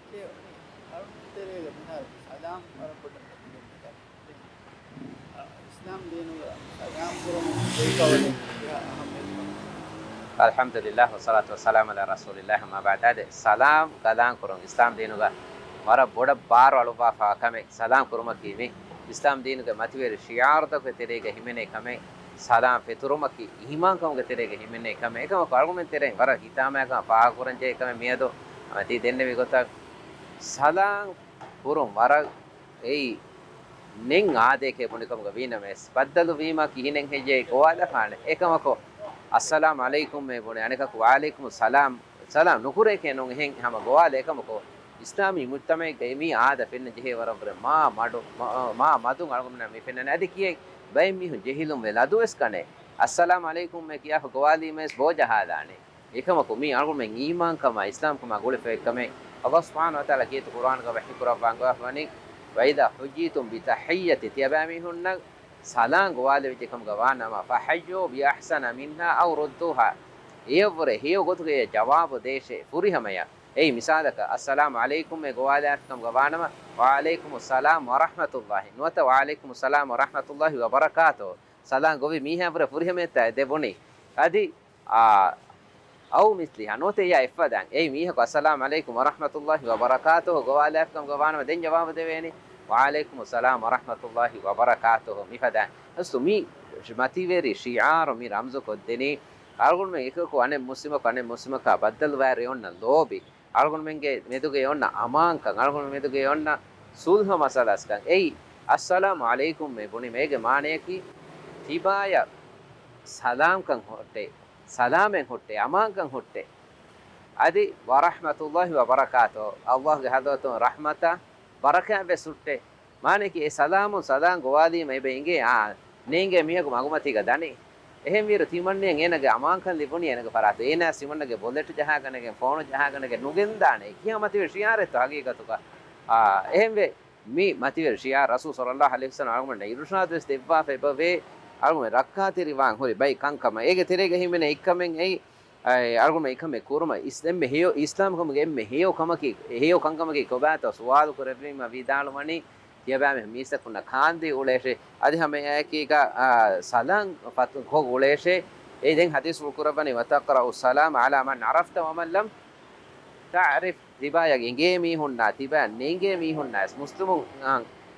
އިސްލާމް ދީނުގަ ސަލާމް ކުރުމުން ގޮތް ކަމަށް ކިހާ އަހައްމިއްޔަތެއް؟ އަލްޙަމްދުލިއްލާހް، ވައްޞަލާތު ވައްސަލާމު ޢަލާ ރަސޫލިއްލާހް، އައްމާ ބަޢްދު. އާދެ، ސަލާމް ކަލާން ކުރުން އިސްލާމް ދީނުގަ ވަރަށް ބޮޑަށް ބާރު އަޅުއްވާފަވާ ކަމެއް. ސަލާމް ކުރުމަކީ މި އިސްލާމް ދީނުގެ މަތިވެރި ޝިޢާރުތަކުގެ ތެރޭގަ ހިމެނޭ ކަމެއް. ސަލާމް ފެތުރުމަކީ އީމާންކަމުގެ ތެރޭގަ ހިމެނޭ ކަމެއް. އެކަމަކު އަޅުގަނޑުމެން ތެރެއިން ވަރަށް ހިތާމަޔާކަން ފާހަގަކުރަންޖެހޭ ކަމެއް މިއަދު ހަމަ ތި ދެންނެވި ގޮތަށް ސަލާމް ކުރުން ވަރަށް އެއީ ނެތް އާދައެކޭ ބުނިކަމުގަ ވީނަމަވެސް، ބައްދަލުވީމާ ކިހިނެއް ހެއްޔޭ ގޮވާލަފާނެ. އެކަމަކު، އައްސަލާމް ޢަލައިކުމް އޭ ބުނި، އަނެކަކު ވަޢަލައިކުމުއްސަލާމް، ސަލާމް ނުކުރޭކޭ ނޫން އެހެން ހަމަ ގޮވާލޭ. އެކަމަކު، އިސްލާމީ މުޖްތަމަޢެއްގައި މި އާދަ ފެންނަން ޖެހޭ ވަރަށްވުރެ މާ މަޑު، މާ، މާ މަދުން އަޅުގަނޑުމެންނަށް މި ފެންނަނީ. އަދި ކިޔައި ބައެއް މީހުން ޖެހިލުން ވެ ލަދުވެސް ކަނޭ. އައްސަލާމް ޢަލައިކުމް އޭ ކިޔާފަ ގޮވާލީމަވެސް ބޯ ޖަހާލާނެ. އެކަމަކު މީ އަޅުގަނޑުމެން އީމާންކަމާ އިސްލާމްކަމާ ގުޅިފައި ކަމެއް. ﷲ ސުބްޙާނަހޫ ވަތަޢާލާ ކީރިތި ޤުރްއާނުގަ ވަޙީކުރައްވާ އަންގަވާފަވަނީ، وَإِذَا حُيِّيتُم بِتَحِيَّةٍ، ތިޔަބައިމީހުންނަށް ސަލާން ގޮވާލެވިއްޖެ ކަމުގަ ވާނަމަ، فَحَيُّوا بِأَحْسَنَ مِنْهَا أَوْ رُدُّوهَا، އެޔަށްވުރެ ހެޔޮ ގޮތުގައި ޖަވާބު ދޭށޭ ފުރިހަމަޔަށް. އެއީ މިސާލަކަށް، އައްސަލާމް ޢަލައިކުމް އޭ ގޮވާލާފި ކަމުގަ ވާނަމަ، وَعَلَيْكُمُ السَّلَامُ وَرَحْمَةُ اللَّهِ، ނުވަތަ وَعَلَيْكُمُ السَّلَامُ وَرَحْمَةُ اللَّهِ وَبَرَكَاتُهُ. ސަލާން ގޮވި މީހާއަށްވުރެ ފުރިހަމަޔަށްތާ އެ ދެ ބުނީ. އަދި، އާ، އައު މިސްލިހާ، ނުވަތަ އެއާ އެއްފަދައިން. އެއީ މީހަކު އައްސަލާމް ޢަލައިކުމް ވަރަޙްމަތުﷲި ވަބަރަކާތުހު ގޮވާލާފި ކަމުގަ ވާނަމަ ދެން ޖަވާބު ދެވޭނީ، ވަޢަލައިކުމުއްސަލާމް ވަރަޙްމަތުﷲި ވަބަރަކާތުހު. މިފަދައިން. އަސްލު މި މަތިވެރި ޝިޢާރު މި ރަމްޒު ކޮށްދެނީ، އަޅުގަނޑުމެން އެކަކު އަނެއް މުސްލިމަކު އަނެއް މުސްލިމަކާ ބައްދަލުވާއިރު އޮންނަ ލޯބި، އަޅުގަނޑުމެންގެ މެދުގައި އޮންނަ އަމާންކަން، އަޅުގަނޑު މެދުގައި އޮންނަ ސުލްހަ މަސަލަސްކަން. އެއީ، އައްސަލާމް ޢަލައިކުމް އޭ ބުނީމަ އޭގެ މާނަޔަކީ، ތިބާޔަށް ސަލާމްކަން ހުއްޓޭ، ސަލާމެއް ހުއްޓޭ، އަމާންކަން ހުއްޓޭ. އަދި ވަރަޙްމަތުﷲި ވަބަރަކާތުހު، ﷲގެ ޙަޟްރަތުން ރަޙްމަތާ ބަރަކާތްވެސް ހުއްޓޭ. މާނަޔަކީ އެ ސަލާމުން ސަލާމް ގޮވާލީމަ އެބަ އިނގޭ، އާ، ނޭނގޭ މީހަކު މަގުމަތީގަ ދަނީ. އެހެންވީއިރު ތިމަންނައަށް އޭނަގެ އަމާންކަން ލިބުނީ އޭނަގެ ފަރާތުން. އޭނާ ތިމަންނަގެ ބޮލެޓް ޖަހާގަނެގެން، ފޯނު ޖަހާގަނެގެން ނުގެންދާނެ. ކިހާ މަތިވެރި ޝިޢާރެއްތޯ ހަގީގަތުގަ. އާ، އެހެންވެ، މި މަތިވެރި ޝިޢާރު ރަސޫލު ޞައްލައްލާހު ޢަލައިހި ވަސައްލަމަ އަޅުގަނޑަށް އިރުޝާދުވެސް ދެއްވާފަ އެބަވޭ. އަޅުގަނޑު ރައްކާތެރިވާން ހުރި ބައި ކަންކަމަށް. އޭގެ ތެރޭގަ ހިމެނޭ އެއްކަމެއް އެއީ، އައި، އަޅުގަނޑު އެކަމެއް ކުރުމަށް އިސް-، އެންމެ ހެޔޮ އިސްލާމްކަމުގެ އެންމެ ހެޔޮ ކަމަކީ، ހެޔޮ ކަންކަމަކީ ކޮބާތޯ ސުވާލު ކުރެއްވީމަ ވިދާޅުވަނީ، ތިޔަބައިމީހުން މީސްތަކުންނަށް ކާންދީ އުޅޭށޭ، އަދި ހަމައެއާއެކީގަ، އާ، ސަލާން ފަތު ކޮށް އުޅޭށޭ. އެއީ ދެން ޙަދީޘްފުޅު ކުރައްވަނީ، وَتَقْرَأُ السَّلَامَ عَلَىٰ مَنْ عَرَفْتَ وَمَنْ لَمْ تَعْرِفْ. ތިބާޔަށް އެނގޭ މީހުންނާ، ތިބާ ނޭނގޭ މީހުންނާ ވެސް މުސްލިމުން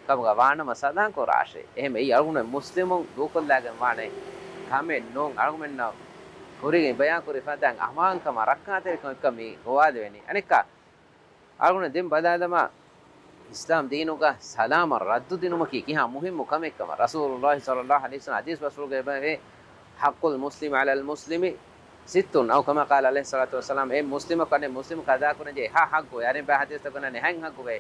ކަމުގަ ވާނަމަ ސަލާން ކުރާށޭ. އެހެން އެއީ އަޅުގަނޑު މުސްލިމުން ދޫކޮށްލާގެން ވާނެ ކަމެއް ނޫން. އަޅުގަނޑުމެންނަށް ކުރިން ބަޔާން ކުރި ފަދައިން އަމާންކަމާ ރައްކާތެރިކަމެއްކަން މި ގޮވާލެވެނީ. އަނެއްކާ، އަޅުގަނޑު ދެން ބަލާލަމާ، އިސްލާމް ދީނުގަ ސަލާމަށް ރައްދު ދިނުމަކީ ކިހާ މުހިއްމު ކަމެއްކަމަށް. ރަސޫލުﷲި ޞައްލައްލާހު ޢަލައިހި ވަސައްލަމަ ޙަދީޘް ބަސްފުޅުގައި އެބަވޭ، حَقُّ الْمُسْلِمِ عَلَى الْمُسْلِمِ سِتٌّ، أَوْ كَمَا قَالَ عَلَيْهِ الصَّلَاةُ وَالسَّلَامُ، އެ މުސްލިމަކު އަނެއް މުސްލިމަކަށް އަދާކުރަންޖެހޭ އެހާ ޙައްޤުވޭ. އަނެއްބައި ޙަދީޘްތަކުން އަންނަ އެހާ ޙައްޤުވޭ.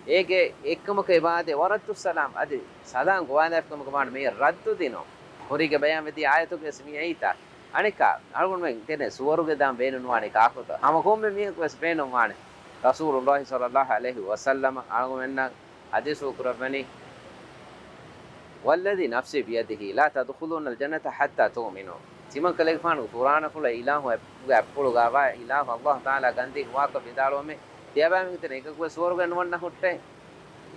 އޭގެ އެއްކަމަކަށް އެބައާދޭ، وَرَدُّ السَّلَامِ، އަދި ސަލާން ގޮވާލާފިކަމުގަ ވާނަމަ އެ ރައްދު ދިނުން. ކުރީގެ ބަޔާންވެދިޔަ އާޔަތުގައި ވެސް މި އައީތާ. އަނެއްކާ، އަޅުގަނޑުމެން ދެނެ ސުވަރުގެ ދާން ބޭނުންވާނެ ކާކުތަ؟ ހަމަ ކޮންމެ މީހަކު ވެސް ބޭނުންވާނެ. ރަސޫލުﷲި ޞައްލައްލާހު ޢަލައިހި ވަސައްލަމަ އަޅުގަނޑުމެންނަށް ޙަދީޘްފުޅު ކުރައްވަނީ، وَالَّذِي نَفْسِي بِيَدِهِ لَا تَدْخُلُونَ الْجَنَّةَ حَتَّىٰ تُؤْمِنُوا. ތިމަންކަލޭގެފާނުގެ ފުރާނަފުޅަށް އިލާހު އެ-، ގެ އަތްޕުޅުގައިވާ އިލާހު އައްލާހު ތަޢާލާ ގަންދީ ނުވާކަށް ވިދާޅުވަމޭ، ތިޔަބައިމީހުން އެކަކުވެސް ސުވަރުގެ ނުވަންނަ ހުއްޓޭ.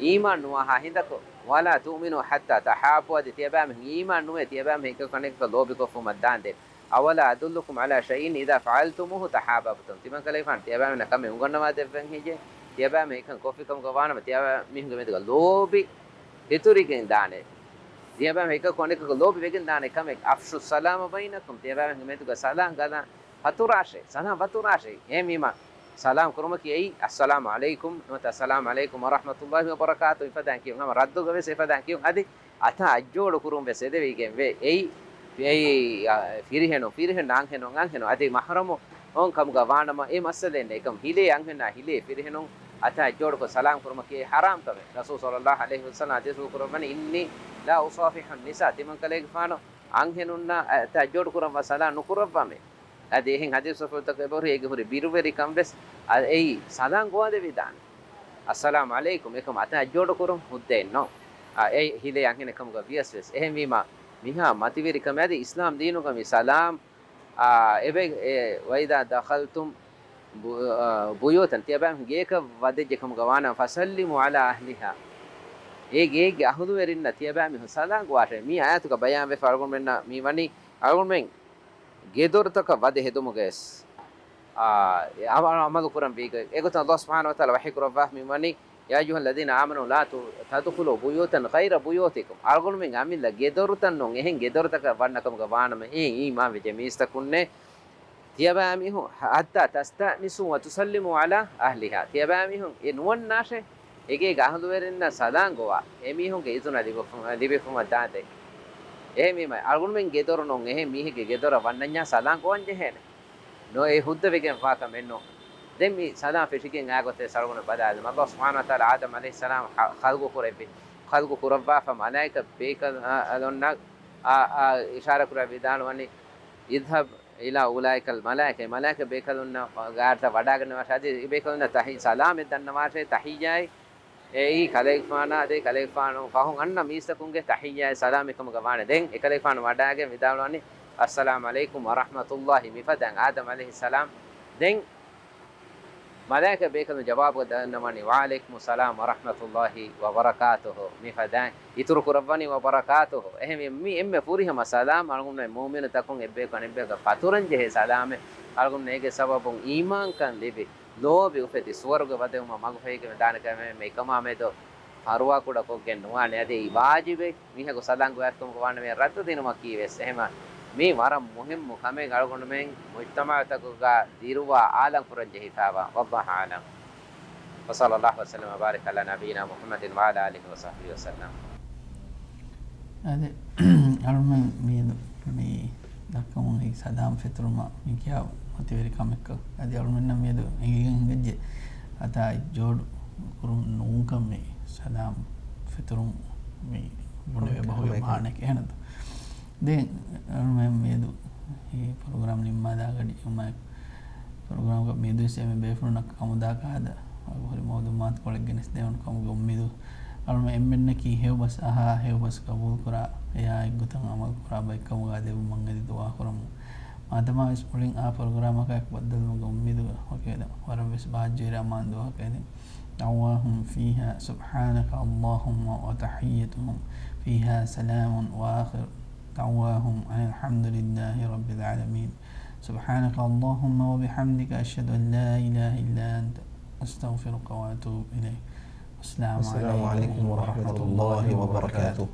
އީމާން ނުވާހާ ހިނދަކު، ولا تؤمنوا حتى تحابوا، އަދި ތިޔަބައިމީހުން އީމާން ނުވޭ، ތިޔަބައިމީހުން އެކަކު އަނެކަކަށް ލޯބިކޮށްފުމަށް ދާންދެން. أولا أدلكم على شيء إذا فعلتموه تحاببتم. ތިމަންކަލޭގެފާނު ތިޔަބައިމީހުންނަށް ކަމެއް އުނގަންނަވާ ދެއްވަން ހެއްޔޭ؟ ތިޔަބައިމީހުން އެކަން ކޮށްފި ކަމުގަ ވާނަމަ، ތިޔަބައިމީހުންގެ މެދުގަ ލޯބި ފެތުރިގެން ދާނެ. ތިޔަބައިމީހުން އެކަކު އަނެކަކަށް ލޯބިވެގެން ދާނެ ކަމެއް. أفشوا السلام بينكم. ތިޔަބައިމީހުންގެ މެދުގަ ސަލާން ގަލާން ފަތުރާށޭ، ސަލާން ފަތުރާށޭ. އެހެންވީމަ، ސަލާމް ކުރުމަކީ އެއީ، السلام عليكم ނުވަތަ السلام عليكم ورحمة الله وبركاته މިފަދައިން ކިޔުން. ހަމަ ރައްދުގަ ވެސް އެފަދައިން ކިޔުން. އަދި އަތާ އަތްޖޯޑު ކުރުން ވެސް އެދެވިގެން ވޭ. އެއީ، އެއީ، އާ، ފިރިހެނުން، ފިރިހެން އަންހެނުން، އަންހެނުން އަދި މަޙްރަމު އޮން ކަމުގަ ވާނަމަ އެ މައްސަލައެއް ނެތް. އެކަމް ހިލޭ އަންހެނާ ހިލޭ ފިރިހެނުން އަތާ އަތްޖޯޑުކޮށް ސަލާމް ކުރުމަކީ އެ ޙަރާމް ކަމެއް. ރަސޫލު ޞައްލައްލާހު ޢަލައިހި ވަސައްލަމަ ޙަދީޘްފުޅު ކުރައްވަނީ، إني لا أصافح النساء. ތިމަންކަލޭގެފާނު އަންހެނުންނާ އަތާ އަތްޖޯޑު ކުރަންވާ ސަލާމް ނުކުރައްވާމޭ. އަދި އެހެން ޙަދީޘްފުޅުތަކެއް އެބަހުރި، އޭގެ ހުރި ބިރުވެރިކަން ވެސް އަ-، އެއީ ސަލާމް ގޮވާދެވިދާނެ. السلام عليكم، އެކަމް އަތާ އަތްޖޯޑު ކުރުން ހުއްދައެއް ނޯ. އަ، އެ ހިލޭ އަންހެނެއް ކަމުގަ ވިޔަސް ވެސް. އެހެންވީމާ، މިހާ މަތިވެރިކަމެއް އަދި އިސްލާމް ދީނުގަ މި ސަލާމް، އާ، އެބަ-، އެ، وإذا دخلتم ބު-، އާ، بيوتا، ތިޔަބައިމީހުން ގެޔަކަށް ވަދެއްޖެ ކަމުގަ ވާނަމަ، فسلموا على أهلها، އެ ގެއެއްގެ އަހުލުވެރިންނަށް ތިޔަބައިމީހުން ސަލާން ގޮވާށޭ. މި އާޔަތުގަ ބަޔާންވެފަ އަޅުގަނޑުމެންނަށް މި ވަނީ އަޅުގަނޑުމެން ގެދޮރުތަކަށް ވަދެ ހެދުމުގައި ވެސް، އާ، އެ އަމަ-، އަމަލު ކުރަން ވީގޮތް. އެގޮތަށް ﷲ ސުބްޙާނަހޫ ވަތަޢާލާ ވަޙީ ކުރައްވާ މި ވަނީ، يا أيها الذين آمنوا لا ت-، تدخلوا بيوتا غير بيوتكم. އަޅުގަނޑުމެން އަމިއްލަ ގެދޮރުތައް ނޫން އެހެން ގެދޮރުތަކަށް ވަންނަ ކަމުގަ ވާނަމަ، އެ އީމާން ވެއްޖެ މީސްތަކުންނޭ، ތިޔަބައިމީހުން، حتى تستأنسوا وتسلموا على أهلها. ތިޔަބައިމީހުން އެ ނުވަންނާށޭ، އެގޭގެ އަހުލުވެރިންނަށް ސަލާން ގޮވާ، އެމީހުންގެ އިޒުނަށް ލިބިފު-، ލިބިފުމަށް ދާންދެން. އެހެންވީމަ، އަޅުގަނޑުމެން ގެދޮރު ނޫން އެހެން މީހެއްގެ ގެދޮރަށް ވަންނަންޏާ ސަލާން ގޮވަން ޖެހޭނެ. ނޯ، އެ ހުއްދަވެގެން ވާކަމެއް ނޫން. ދެން މި ސަލާން ފެށިގެން އާ ގޮތެއް އަޅުގަނޑު ބަލާލަމާ. ﷲ ސުބްޙާނަހޫ ވަތަޢާލާ އާދަމް ޢަލައިހިއްސަލާމް ޚަ-، ޚަލްޤު ކުރެއްވި، ޚަލްޤު ކުރައްވާފަ މަލާއިކަ ބޭކަލުންނަށް އާ، އާ، އިޝާރާ ކުރާ ވިދާޅުވަނީ، اذهب إلى أولئك الملائكة، އެ މަލާއިކަ ބޭކަލުންނަށް ގާތަށް ވަޑާގަންނަވާށޭ. އަދި އެ ބޭކަލުންނަށް ތަޙި-، ސަލާމެއް ދަންނަވާށޭ، ތަޙިއްޔާއި. އެއީ ކަލޭގެފާނާ އަދި ކަލޭގެފާނު ފަހުން އަންނަ މީސްތަކުންގެ ތަޙިއްޔާއި ސަލާމެއް ކަމުގަ ވާނެ. ދެން އެކަލޭގެފާނު ވަޑާގެން ވިދާޅުވަނީ، السلام عليكم ورحمة الله، މިފަދައިން އާދަމް ޢަލައިހިއްސަލާމް. ދެން މަލާއިކަ ބޭކަލުން ޖަވާބުގަ ދަންނަވަނީ، وعليكم السلام ورحمة الله وبركاته، މިފަދައިން އިތުރު ކުރައްވަނީ، وبركاته. އެހެންވެ، މި އެންމެ ފުރިހަމަ ސަލާމް އަޅުގަނޑުމެން މުއުމިނުތަކުން އެއްބަޔަކު އަނެއްބަޔަކަށް ފަތުރަން ޖެހޭ ސަލާމެއް. އަޅުގަނޑު އޭގެ ސަބަބުން އީމާންކަން ލިބި، ލޯބި އުފެދި، ސުވަރުގެ ވަދެވުމަށް މަގުފަހިގެން ދާނެ ކަމެއް މި އެކަމާ މެދު ފަރުވާ ކުޑަކޮށްގެން ނުވާނެ. އަދި އެއީ ވާޖިބެއް. މީހަކު ސަލާން ގޮވާފިކަމަކު ވާނަމަ ރައްދު ދިނުމަކީ ވެސް. އެހެމަ މީ ވަރަށް މުހިއްމު ކަމެއް އަޅުގަނޑުމެން މުޖްތަމަޢުތަކުގަ ދިރުވާ އާލަން ކުރަން ޖެހިފައިވާ. والله أعلم. وصلى الله وسلم وبارك على نبينا محمد وعلى آله وصحبه وسلم. އަދި އަޅުމެން މިއަދު މި ދައްކަމުން އެއީ ސަލާމް ފެތުރުމަށް މި ކިޔާ މަތިވެރި ކަމެއްކަން. އަދި އަޅުމެންނަށް މިއަދު އެނގިގެން ހިނގައްޖެ އަތާ އަތްޖޯޑު ކުރުން ނޫންކަން މި ސަލާމް ފެތުރުން މި ބުނެވޭ ބަހުގެ މާނައަކީ އެހެނަދޯ. ދެން އަޅުމެން މިއަދު އެ ޕްރޮގްރާމް ނިންމާލާ ގަޑިއުމާއެކު، ޕްރޮގްރާމްގަ މިއަދުވެސް އެންމެ ބޭފުޅުންނަށް ކަމުދާ ކަހަލަ އަގުހުރި މައުލޫމާތުކޮޅެއް ގެނެސްދޭން ކަމުގެ އުއްމީދު. އަޅުމެން އެންމެންނަކީ ހެޔޮބަސް އަހާ، ހެޔޮބަސް ގަބޫލުކުރާ، އެއާ އެއްގޮތަށް އަމަލުކުރާ ބައެއްކަމުގަ ދެއްވުމަށް އެދި ދުޢާކުރަމު. މާދަމާވެސް މުޅިން އާ ޕްރޮގްރާމަކާއެކު ބައްދަލުވުމުގެ އުއްމީދު ވަކިވެލަ ވަރަށް ވެސް ބާއްޖަވެރި އަމާން ދުވަހަކަށް އެދެން. دعواهم فيها سبحانك اللهم وتحيتهم فيها سلام وآخر دعواهم أن الحمد لله رب العالمين. سبحانك اللهم وبحمدك أشهد أن لا إله إلا أنت أستغفرك وأتوب إليك. السلام عليكم ورحمة الله وبركاته.